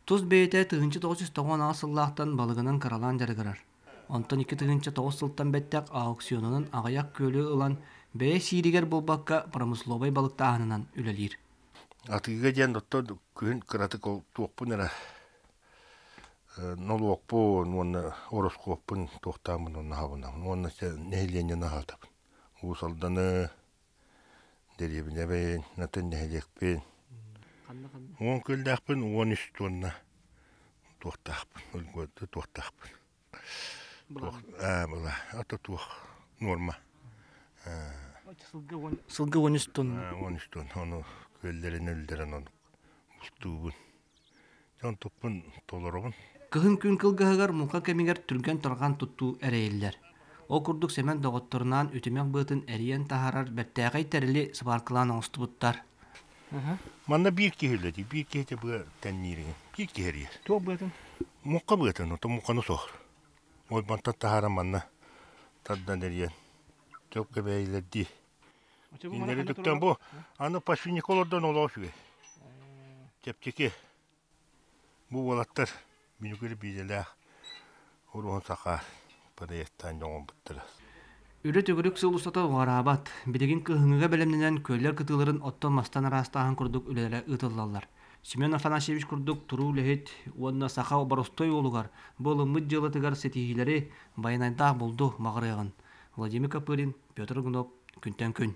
Тус бэйэтэ 1998 сыллаахтан балыгынан кыралаан дьарыгырар. Онтон 2009 сылтан бэттэх аукционунан аҕыйах күөлү ылан, бэйэ сииригэр буолбакка, промысловай балыктааһынынан үлэлиир. Атыыга диэн оттон күһүн кыратык ол туохпун эрэ нолуокпун уонна ороскуоппун туохтааммын уонна аһабынабын уонна нэһилиэнньэни аһатабын. Уус Алданы, Дэриэбинэбин, атын нэһилиэкпин. 10 күөллээхпин, 13 туонна туохтаахпын, өлгүөттэ туохтаахпын. Туох, аа, была, ата туох, норма. Сылгы 13 тонна. 13 тонна, ону күөллэрин өллөрөн ону бултуубун. Дьон туппун толоробун. Кыһын күн кылгаһыгар муҥха кэмигэр түргэн-тарҕан туттуу эрэйиллэр. Ол курдук Сэмэн доҕотторунаан үтүмэх быатын эрийэн таһаарар бэртээхэй тэрили сыбааркалаан оҥостубуттар. Манна биир киһи үлэлиир, биир киһи быа тэнниирин, биир киһи эрийэр. Туох быатын? Муҥха быатын, ото муҥханы суох. Ой, мантан таһааран манна тардан эрийэн, чөп кэбээйилэрдии. Кинилэри түктэн бу аны пашинник олордон олоо үчүгэй. Чэпчэки. Бу уолаттар минүкүрү биидэлээх уруһун саха проекттаан оҥорбуттара. Үлэ төгүрүк сыл устата уҕараабат. Билигин кыһыҥҥыга бэлэмнэнэн күөллэр кытыыларын оттон-мастан араастааһын курдук үлэлэрэ ыытыллаллар. Семен Афанасьевич курдук туруу үлэһит уонна саха боростуой уолугар бу ылыммыт дьыалатыгар ситиһиилэри байанайдаах булду маҕырыаҕын. Владимир Копырин, Петр Гнов, Күнтэн күн.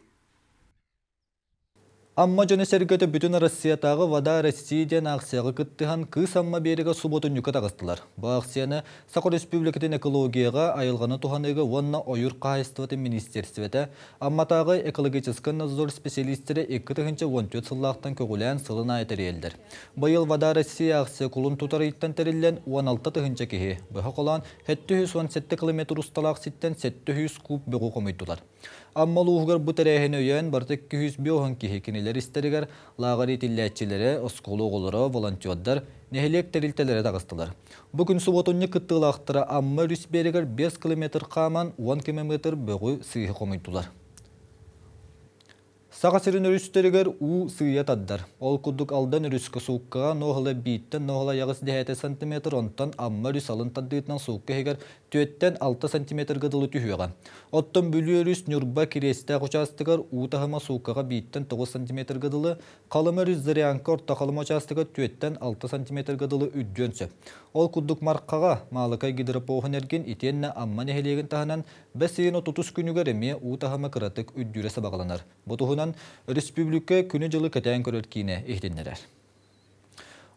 Амма дьоно-сэргэтэ Бүтүн Россиятааҕы Вода России диэн аахсыйаҕа кыттыһан Кыыс Амма биэрэгэ субуотунньукка таҕыстылар. Бу аахсыйаны Саха Өрөспүүбүлүкэтин экологияҕа, айылҕаны туһаныыга уонна ойуур хаһаайыстыбатын министиэристибэтэ Амматааҕы экологическай надзор специалистэрэ 2014 сыллаахтан көҕүлээн сылын аайы тэрийэллэр. Быйыл Вода России аахсыйа кулун тутар ыйтан тэриллэн 16 тыһыынча киһи, быһа холоон 717 километр усталаах сиртэн 700 куб бөҕү хомуйдулар. Амма улууһугар бу тэрээһини өйөөн барыта 250 киһи кинилэр истэригэр лааҕыр иитиллээччилэрэ, оскуола оҕолоро, волонтердар, нэһилиэк тэрилтэлэрэ таҕыстылар. Бу күн субуотунньук кыттыылаахтара Амма өрүс биэрэгэр 5 километр хааман 10 километр бөҕү сыыһы хомуйдулар. Саха сирин өрүстэригэр уу сыыйа тардар. Ол курдук Алдан өрүскэ сууккаҕа нуоһала бииртэн нуоһала аҕыс дэһээтэ сантиметр, онтон Амма өрүс алын тардыытынан суукка иһигэр түөртэн алта сантиметрга дылы түһүөҕэ. Оттон Бүлүү өрүс Ньурба Кириэстээх учаастагар уу таһыма сууккаҕа бииртэн тоҕус сантиметрга дылы, Халыма өрүс Зырянка Орто Халыма учаастагар түөртэн алта сантиметрга дылы үрдүөн сөп. Ол курдук Мархаҕа, Маалыкай гидропоһун эргин итиэннэ Амма нэһилиэгин таһынан Бэс ыйын отутус күнүгэр эмиэ уу таһыма кыратык үрдүүрэ сабаҕаланар. Бу туһунан өрөспүүбүлүкэ күнү-дьылы кэтээн көрөр киинэ иһитиннэрэр.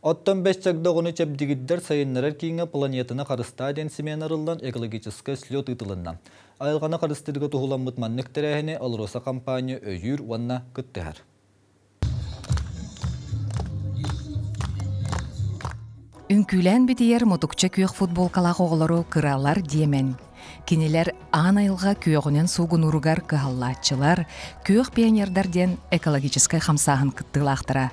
Оттон бэс чагда оҕону чэбдигирдэр сайыннарар кииҥҥэ планетаны харыстаа диэн симиэн арыллан экологическай слет ыытылынна. Айылҕаны харыстыырга туһуламмыт маннык тэрээһини АЛРОСА компания өйүүр уонна кыттыһар. Үҥкүүлээн битийэр мутукча күөх футболкалаах оҕолору кыралар диэмэн. Кинилэр аан айылҕа күөҕүнэн суугунууругар кыһаллааччылар, күөх пионердар диэн экологическай хамсааһын кыттыылаахтара.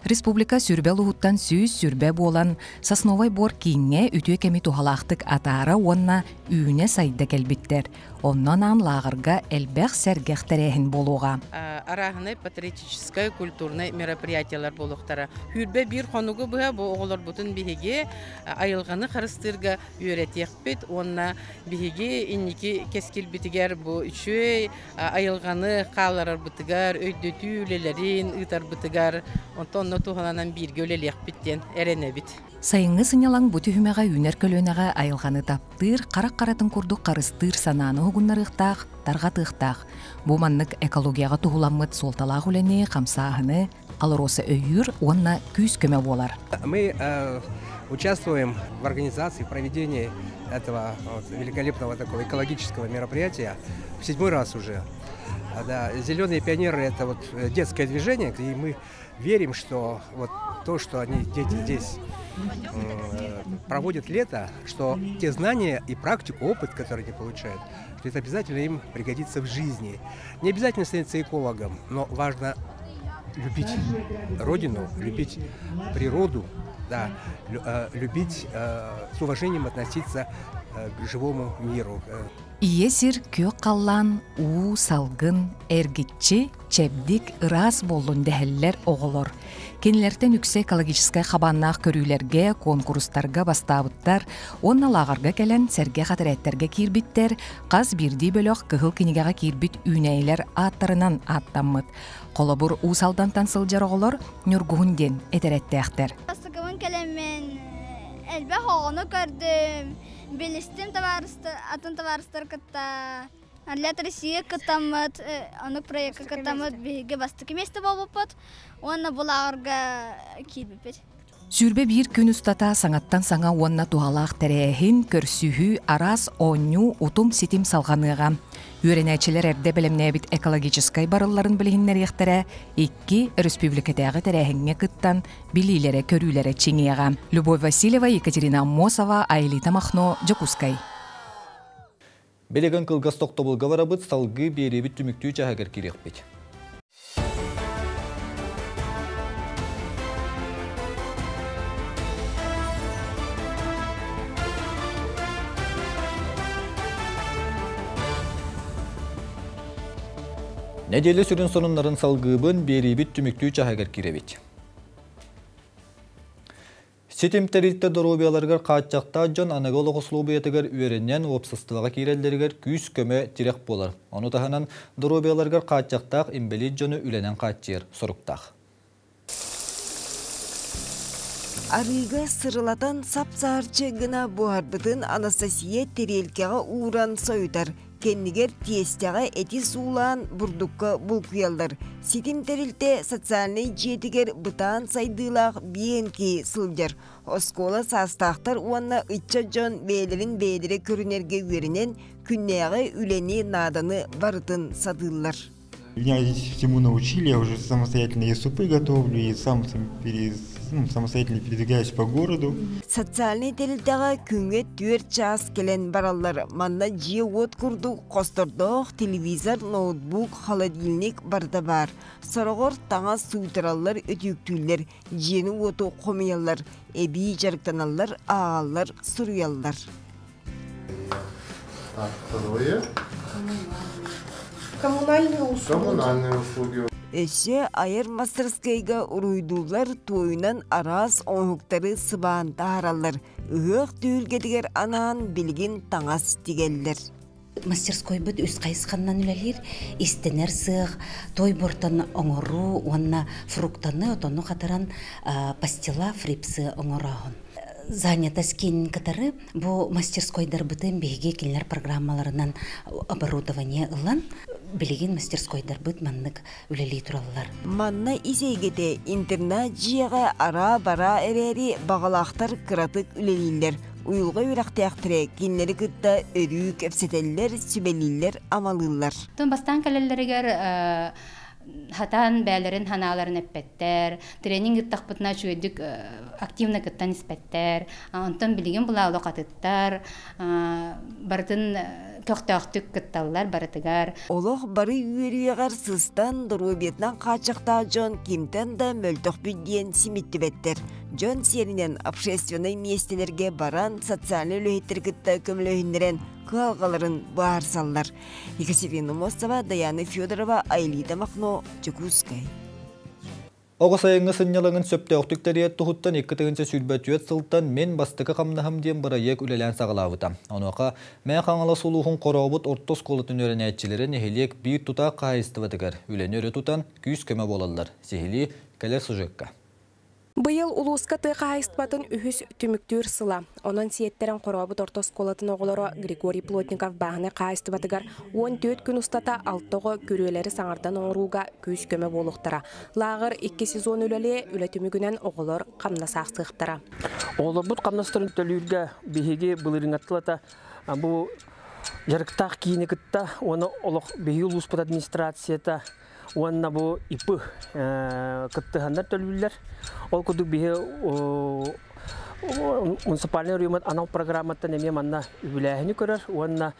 Республика сүрбэ улууһуттан 120 буолан Сосновай бор кииҥҥэ үтүө кэми туһалаахтык атаара уонна үүнэ-сайда кэлбиттэр. Онно анаан лааҕырга элбэх сэргэх тэрээһин буолуоҕа. Арааһынай патриотическай, культурнай мероприятиялар буолуохтара. Сүүрбэ биир хонугу быһа бу оҕолорбутун биһиги айылҕаны харыстыырга үөрэтиэхпит уонна биһиги инники кэскилбитигэр бу үчүгэй айылҕаны хаалларарбытыгар, өйдөтүү үлэлэрин ыытарбытыгар, онтон онно туһаланан бииргэ үлэлиэхпит диэн эрэнэбит. Сайыҥҥы сынньалаҥ бу түһүмэҕэ үүнэр көлүөнэҕэ айылҕаны таптыыр, харах харатын курдук харыстыыр санааны уһугуннарыахтаах, тарҕатыахтаах. Бу маннык экологияҕа туһуламмыт суолталаах үлэни, хамсааһыны АЛРОСА өйүүр уонна күүс-көмө буолар. Мы участвуем в организации, в проведении этого вот великолепного такого экологического мероприятия в седьмой раз уже. Да, «Зеленые пионеры» – это вот детское движение, и мы верим, что вот то, что они, дети, здесь проводят лето, что те знания и практику, опыт, который они получают, что это обязательно им пригодится в жизни. Не обязательно становиться экологом, но важно любить родину, любить природу, да, любить, с уважением относиться к живому миру. Ийэ сир күөх халлаан, уу, салгын, эргиччи, чэбдик, ыраас буоллун дэһэллэр оҕолор. Кинилэртэн үксэ экологическай хабааннаах көрүүлэргэ, куонкурустарга бастаабыттар уонна лааҕырга кэлэн сэргэх этэрээттэргэ киирбиттэр, хас биирдии бөлөх кыһыл кинигэҕэ киирбит үүнээйилэр ааттарынан ааттаммыт. Холобур, Уус Алдантан сылдьар оҕолор Ньургуһун диэн этэрээттээхтэр. Бастакыбын кэлэммин элбэх оҕону көрдүм, билистим табаарыстар, атын табаарыстар кытта Орлят Россия кыттаммыт, оннук проекка кыттаммыт биһиги бастакы миэстэ буолбуппут уонна бу лааҕырга киирбиппит. 21 күн устата саҥаттан саҥа уонна туһалаах тэрээһин, көрсүһүү, араас оонньуу, утум-ситим салҕаныаҕа. Үөрэнээччилэр эрдэ бэлэмнээбит экологическай барылларын билиһиннэриэхтэрэ, икки өрөспүүбүлүкэтээҕи тэрээһиҥҥэ кыттан билиилэрэ-көрүүлэрэ чиҥиэҕэ. Любовь Васильева, Екатерина Аммосова, Айлита Махно, Дьокуускай. Билигин кылгас тохтобулга барабыт, салгыы биэриэбит түмүктүү чаһыгар кириэхпит. Нэдиэлэ сүрүн сонуннарын салгыыбын, биэриибит түмүктүү чаһыгар киирэбит. Ситим тэрилтэ доруобуйаларыгар хааччахтаах дьон аныгы олох услуобуйатыгар үөрэнэн уопсастыбаҕа киирэллэригэр күүс-көмө, тирэх буолар. Ону таһынан доруобуйаларыгар хааччахтаах инбэлиит дьону үлэнэн хааччыйар соруктаах. Арыыга сырылатан сап-саарчы гына буһарбытын Анастасия тэриэлкэҕэ ууран сойутар. Кэннигэр тиэстэҕэ эти суулаан бурдукка булкуйаллар. Ситим тэрилтэ социальнай дьиэтигэр бытаан сайдыылаах биэнки сылдьар. Оскуола саастаахтар уонна ыччат дьон бэйэлэрин бэйэлэрэ көрүнэргэ үөрэнэн, күннээҕи үлэни нааданы барытын сатыыллар. Меня здесь всему научили, я уже самостоятельно и супы готовлю, и сам ну, самостоятельно передвигаюсь по городу. Социальнай тэрилтэҕэ күҥҥэ 4 чаас кэлэн бараллар. Манна дьиэ-уот курдук хостордоох телевизор, ноутбук, холодильник барыта баар. Сороҕор таҥас сууйтараллар, өтүүктүүллэр, дьиэни-уоту хомуйаллар, эбии дьарыктаналлар, ааҕаллар, суруйаллар. Так, второе. Коммунальные услуги. Коммунальные услуги. Өссө айар мастарыскыайга уруйдууллар туойунан араас оҥоһуктары сыбаан таһаараллар. Ыһыах түһүлгэтигэр анаан билигин таҥас тигэллэр. Мастерскойбут үс хайысханнан үлэлиир. Истэнэр сыах, той бортон оҥоруу уонна фруктаны отону хатаран пастила фрипсы оҥорооһун. Занятость киинин кытары бу мастерскойдарбытын биһиги кинилэр программаларынан оборудование ылан, билигин мастерскойдарбыт маннык үлэлии тураллар. Манна ис эйгэтэ интернат дьиэҕэ араа-бараа эрээри баҕалаахтар кыратык үлэлииллэр. Уйулҕа үөрэхтээхтэрэ кинилэри кытта өрүү кэпсэтэллэр, сүбэлииллэр, амалыыллар. Тон бастаан кэлэллэригэр хатаан бээлэрин ханааларын эппэттэр, тренинг ыттахпытына үчүгэйдик активно кыттан испэттэр. Онтон билигин булаалы хатыттар, барытын көхтөөхтүк кытталлар барытыгар. Олох бары үөрүйэҕэр сыстан, доруобуйатынан хааччахтаах дьон кимтэн да мөлтөхпүт диэн симиттибэттэр. Дьон сиэринэн общественнай миэстэлэргэ баран социальнай үлэһиттэри кытта көмөлөһүннэрэн кыһалҕаларын быһаарсаллар. Екатерина Мостова, Даяна Федорова, Айлита Махно, Дьокуускай. Оҕо сайыҥҥы сынньалаҥын сөптөөхтүк тэрийэр туһуттан 2024 сылтан Мин бастакы хамнаһым диэн бырайыак үлэлээн саҕалаабыта. Онуоха Мэҥэ Хаҥалас улууһун Хорообут орто оскуолатын үөрэнээччилэрэ нэһилиэк биир тутаах хаһаайыстыбатыгар үлэни өрө тутан күүс-көмө буолаллар. Сиһилии кэлэр сюжекка. Быйыл улууска тыа хаһаайыстыбатын үһүс түмүктүүр сыла. Онон сиэттэрэн Хорообут орто оскуолатын оҕолоро Григорий Плотников бааһынай хаһаайыстыбатыгар 14 күн устата алта оҕо күрүөлэри саҥардан оҥорууга күүс-көмө буолуохтара. Лааҕыр икки сезон үлэлиэ, үлэ түмүгүнэн оҕолор хамнас аахсыахтара. Оҕолорбут хамнастарын төлүүргэ биһиги былырыыҥҥаттылата бу дьарыктаах киини кытта уонна олох биһиги улууспут администрацията уонна бу ИП кыттыһаннар төлүүллэр. Ол курдук биһи муниципальный оройуоммут анал программаттан эмиэ манна үбүлээһини көрөр уонна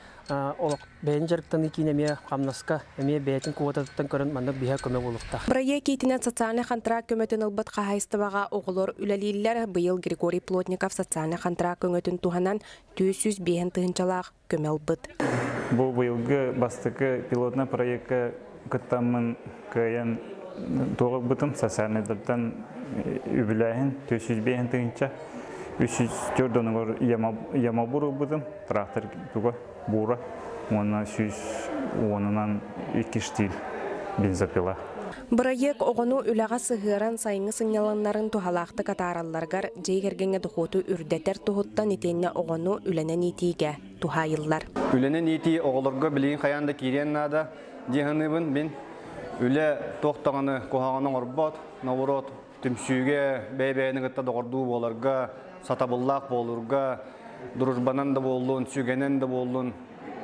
олох бэйэни дьарыктаныы киин эмиэ хамнаска эмиэ бэйэтин квотатыттан көрөн маннык биһэ көмө буолуохтаах. Бырайыак иитинэн социальнай хантыраак көмөтүн ылбыт хаһаайыстыбаҕа оҕолор үлэлииллэр. Быйыл Григорий Плотников социальнай хантыраак көҥөтүн туһанан 405 тыһыынчалаах көмө ылбыт. Бу быйылгы бастакы пилотнай проекка кыттаммын кыайан туох ылбытым социальныйдартан үбүлээһин 405 тыһыынча 304 онугар ямабур ылбытым трактор туга бура уонна 110-унан икки штиль бензопила. Бырайыак оҕону үлэҕэ сыһыаран сайыҥҥы сынньалаҥнарын туһалаахтык атааралларыгар, дьиэ кэргэҥҥэ дохуоту үрдэтэр туһуттан итиэннэ оҕону үлэнэн иитиигэ туһаайыллар. Үлэнэн иитии оҕолорго билигин хайаан да киириэн наада дии саныыбын. Мин үлэ туох даҕаны куһаҕаны оҥорбот, наоборот, түмсүүгэ, бэйэ-бэйэни кытта доҕордуу буоларга, сатабыллаах буолурга, дружбанан да буоллун, сүгэнэн да буоллун,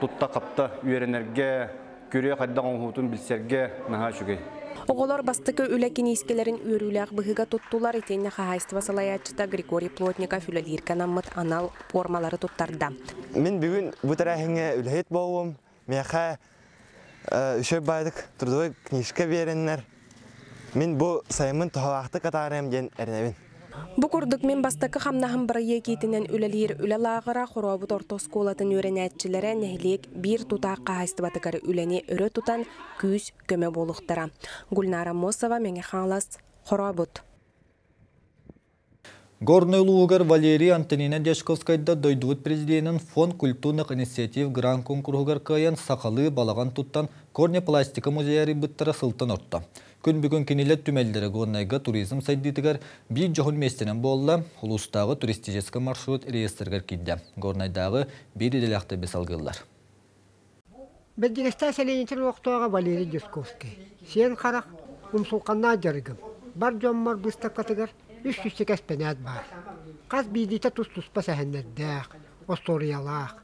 тутта-хапта үөрэнэргэ, күрүө хайдах оҥоһуутун билсэргэ наһаа үчүгэй. Оҕолор бастакы үлэ киниискэлэрин үөрүүлээх быһыыга туттулар итиэннэ хаһаайыстыба салайааччыта Григорий Плотников үлэлииргэ анаммыт анал пуормалары туттарда. Мин бүгүн бу тэрээһиҥҥэ үлэһит буолуом. Миэхэ үчүгэй баайдык трудовой книжка биэрэннэр, мин бу сайыммын туһалаахтык атаарыам диэн эрэнэбин. Бу курдук мин бастакы хамнаһым бырайыак иитинэн үлэлиир үлэ лааҕыра Хорообут орто оскуолатын үөрэнээччилэрэ нэһилиэк биир тутаах хаһаайыстыбатыгар үлэни өрө тутан күүс, көмө буолуохтара. Гульнара Мосова, Мэҥэ Хаҥалас, Хорообут. Горнай улууһугар Валерий Антонина Дьячковскайда дойдубут президенин Фонд культурных инициатив грант куонкуруһугар кыайан сахалыы балаҕан туттан корнепластика музейа арыйбыттара сылтан орто. Күн бүгүн кинилэр түмэллэрэ Горнайга туризм сайдыытыгар биир дьоһун миэстэнэн буолла, улуустааҕы туристическай маршрут реестригэр киирдэ. Горнайдааҕы биир идэлээхтэр салгыыллар. Бэрдьигэстээх сэлиэнньэтин олохтооҕо Валерий Дьусковский сиэн харах умсулҕаннаах дьарыгым бар дьоммор быыстапкатыгар үс сүүсчэкэ эспэнээт баар. Хас биирдиитэ тус-туспа сэһэннэрдээх, остуоруйалаах.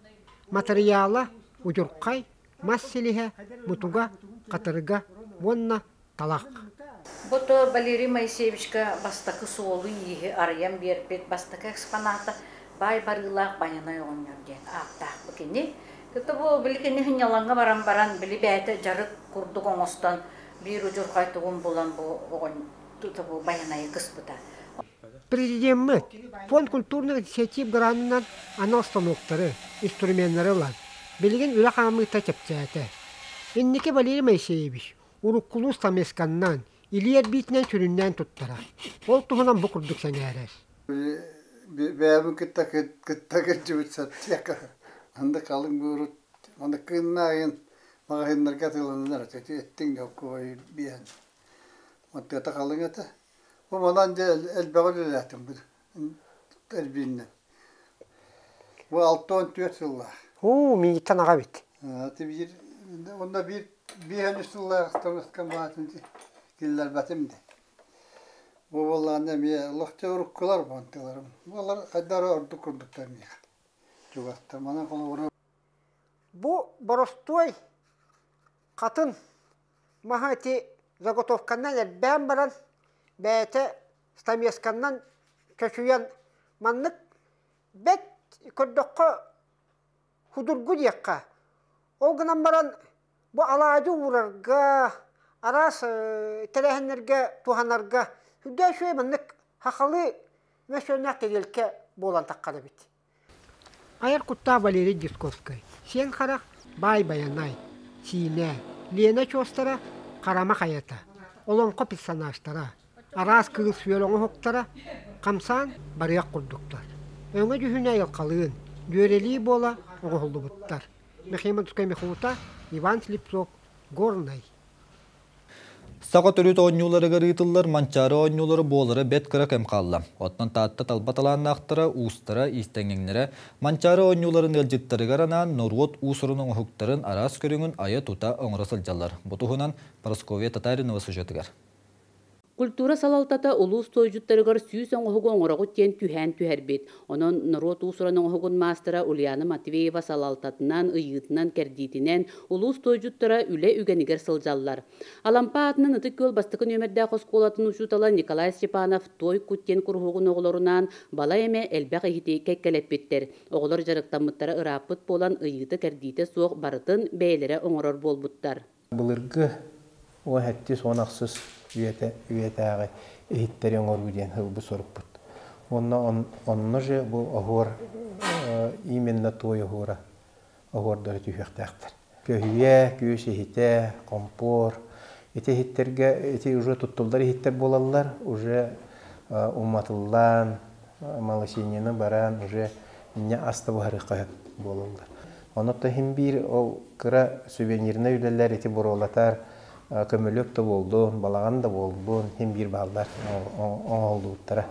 Матырыйаала удьурхай, мас силиһэ, мутуга, хатырыга уонна талах. Бу то Валерий Моисеевичка бастакы суолу-ииһи арыйан биэрбит бастакы экспоната баай барыылаах Байанай оҕонньор диэн ааттаах бу кини. Кытта бу били кини сынньалаҥҥа баран баран били бэйэтэ дьарык курдук оҥостон биир удьурхай тугун булан бу оҕон бу Байанайы кыспыта. Президеммит фонд культурных инициатив гранынан анал станоктары, инструменнары ылан, билигин үлэ хаамыыта чэпчээтэ. Инники Валерий Моисеевич уруккулуу стамесканнан, илии эрбиитинэн сүрүннээн туттара. Ол туһунан бу курдук сэҥээрэр. Бэйэбин кытта кытта кырдьыбыт саттиэка анда халыҥ буурут анда кыыннаайын маҕаһыыннарга атыылананар эттиҥ дьолкуой биэһэн маттыата халыҥ этэ бу манан дьэ элбэҕи үлэлээтим эрбииннэн бу 64 сыллаах Уу, миигиттэн аҕа эбит. Биир онно биир биэһэн үс сыллаах стамескам баатын киллэрбэтим де Бу буоллаҕына эмиэ олохчо уруккулар бантыларым. Буолар хайдах эрэ ордук курдуктар миэхэ. Чугастар. Манан холобура Бу боростуой хатын маһа ити заготовканан эрбээн баран бэйэтэ стамесканнан чочуйан маннык бэт көрдөххө худургу диэххэ. Ол гынан баран бу алаадьы уурарга, араас тэрээһиннэргэ туһанарга сүрдээх үчүгэй маннык сахалыы мөссүөннээх тэриэлкэ буолан таххар эбит. Айар куттаах Валерий Дьячковскай, Сиэн Харах, Баай Байанай, Сиинэ, Лена чуостара, Харама хайата, олоҥхо персонажтара, араас кыыл-сүөл оҥоһуктара хамсаан барыах курдуктар. Өҥө-дьүһүнэ айылҕалыын, дьүөрэлии буола оҥоһуллубуттар. Михаил Михута, Иван Слепцов, Горнай. Саха төрүт оонньууларыгар ыытыллар Манчаары оонньуулара буолара бэрт кыра кэм хаалла. Оттон Таатта талба талааннаахтара, уустара, иистэҥҥэҥнэрэ Манчаары оонньууларын ыалдьыттарыгар анаан норуот уус-уран оҥоһуктарын араас көрүҥүн айа-тута оҥоро сылдьаллар. Бу туһунан Прасковья Татаринова сюжетыгар. Культура салалтата улуус туойдьуттарыгар 100 оҥоһугу оҥороҕут диэн түһээн түһэрбит. Онон норуот уус-уран оҥоһугун маастара Ульяна Матвеева салалтатынан, ыйыытынан-кэрдиитинэн улуус туойдьуттара үлэ үгэнигэр сылдьаллар. Алампа аатынан Ытык Күөл бастакы нүөмэрдээх оскуолатын учуутала Николай Степанов Туой кут диэн куруһуогун оҕолорунаан балай эмэ элбэх иһити кэккэлэппиттэр. Оҕолор дьарыктаммыттара ырааппыт буолан ыйыыта-кэрдиитэ суох барытын бэйэлэрэ оҥорор буолбуттар. Былыргы 17-10 ахсыс үйэтэ үйэтээҕи иһиттэри оҥоруу диэн ылбыт сорукпут. Уонна онно же бу оһуор именно туой оһуора оһуордары түһүөхтээхтэр. Көһүйэ, күөс иһитэ, компор ити иһиттерге ити уже туттуллар иһиттер буолаллар, уже уматыллан, малосиньяны баран уже инне аста буһарыхха буолаллар. Онно хим биир ол кыра сувенирный үлэлэр ити буруолатар көмөлөк да буолдун, балаҕан да буолдун, хим биир бааллар оҥоһуллубуттара.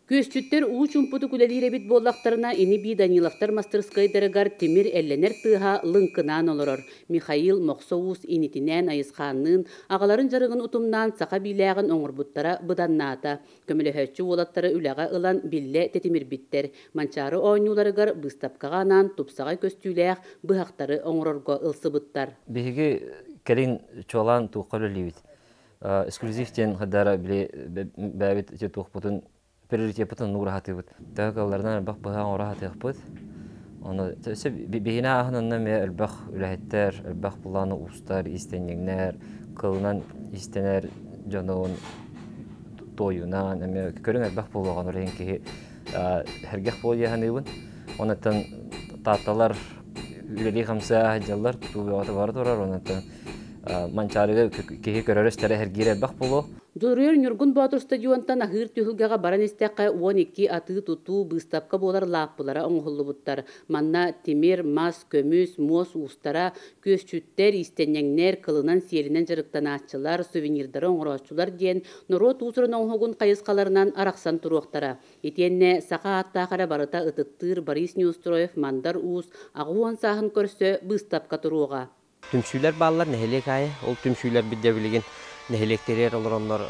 Күөсчүттэр уу чуумпутук үлэлиир эбит буоллахтарына, ини-бии Даниловтар мастарыскыайдарыгар тимир эллэнэр тыаһа лыҥкынаан олорор. Михаил Мохсо Уус инитинээн Айысхаанныын аҕаларын дьарыгын утумнаан саха биилээҕин оҥорбуттара быданнаата. Көмөлөһөөччү уолаттары үлэҕэ ылан биллэ тэтимирбиттэр. Манчаары оонньууларыгар быыстапкаҕа анаан тупсаҕай көстүүлээх быһахтары оҥорорго ылсыбыттар. Биһиги кэлин чуолаан туохха үлэлиибит. Эксклюзив диэн хадара били бэйэбит ити туохпутун приоритеппытын нуураһатыыбыт. Төһө кыалларынан элбэх быһа оҥоро Оны биһине ааһынанна эмиэ элбэх үлэһиттэр, элбэх булааны уустар, иистэнньэҥнэр, кылынан иистэнэр дьонун туойунан эмиэ көрүҥ элбэх буолуоҕун ол киһи сэргэх буолуо саныыбын. Онуттан таатталар үлэлии хамсаа сылдьаллар, тутуу бөҕөтө бара турар. Онуттан Манчаарыга киһи көрөр-истэрэ сэргиир элбэх буолуо. Дьулуруйар Ньургун Боотур стадионтан аһыыр түһүлгэҕэ баран истэххэ 12 атыы-тутуу, быыстапка буолар лааппылара оҥоһуллубуттар. Манна тимир, мас, көмүс, муос уустара, күөсчүттэр, иистэнньэҥнэр, кылынан-сиэлинэн дьарыктанааччылар, сувенирдары оҥорооччулар диэн норуот уус-уран оҥоһугун хайысхаларынан арахсан туруохтара. Итиэннэ саха ааттаах эрэ барыта ытыктыыр Борис Неустроев-Мандар Уус 80 сааһын көрсө быыстапка туруоҕа. Түмсүүлэр бааллар нэһилиэк аайы. Ол түмсүүлэрбит дьэ билигин нэһилиэктэригэр олороннор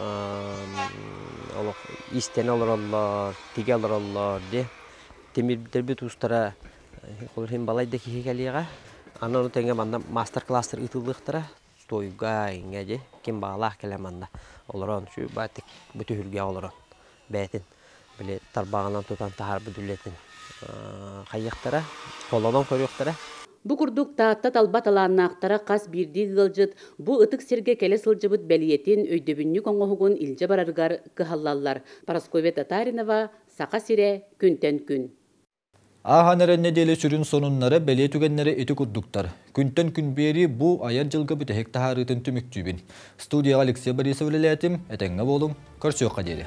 олох иистэнэ олороллор, тигэ олороллор дии. Тимирдэрбит уустара холобур иһин балай да киһи кэлиэҕэ. Аны ону тэҥэ манна маастар-класстар ыытыллыахтара. Туойга, иҥҥэ дии. Ким баҕалаах кэлэн манна олорон, баатик бу түһүлгэҕэ олорон бэйэтин били тарбаҕынан тутан таһаарбыт үлэтин хайыахтара, холонон көрүөхтэрэ. Бу курдук Таатта талба талааннаахтара хас биирдии ыалдьыт бу ытык сиргэ кэлэ сылдьыбыт бэлиэтин, өйдөбүнньүк оҥоһугун илдьэ барарыгар кыһаллаллар. Парасковья Татаринова, Саха сирэ, күнтэн күн. Ааһан эрэр нэдиэлэ сүрүн сонуннара, бэлиэ түгэннэрэ ити курдуктар. Күнтэн күн биэрии бу айар дьылга бүтэһик таһаарыытын түмүктүүбүн. Студияҕа Алексей Борисов үлэлээтим, этэҥҥэ буолуҥ, көрсүөххэ диэри.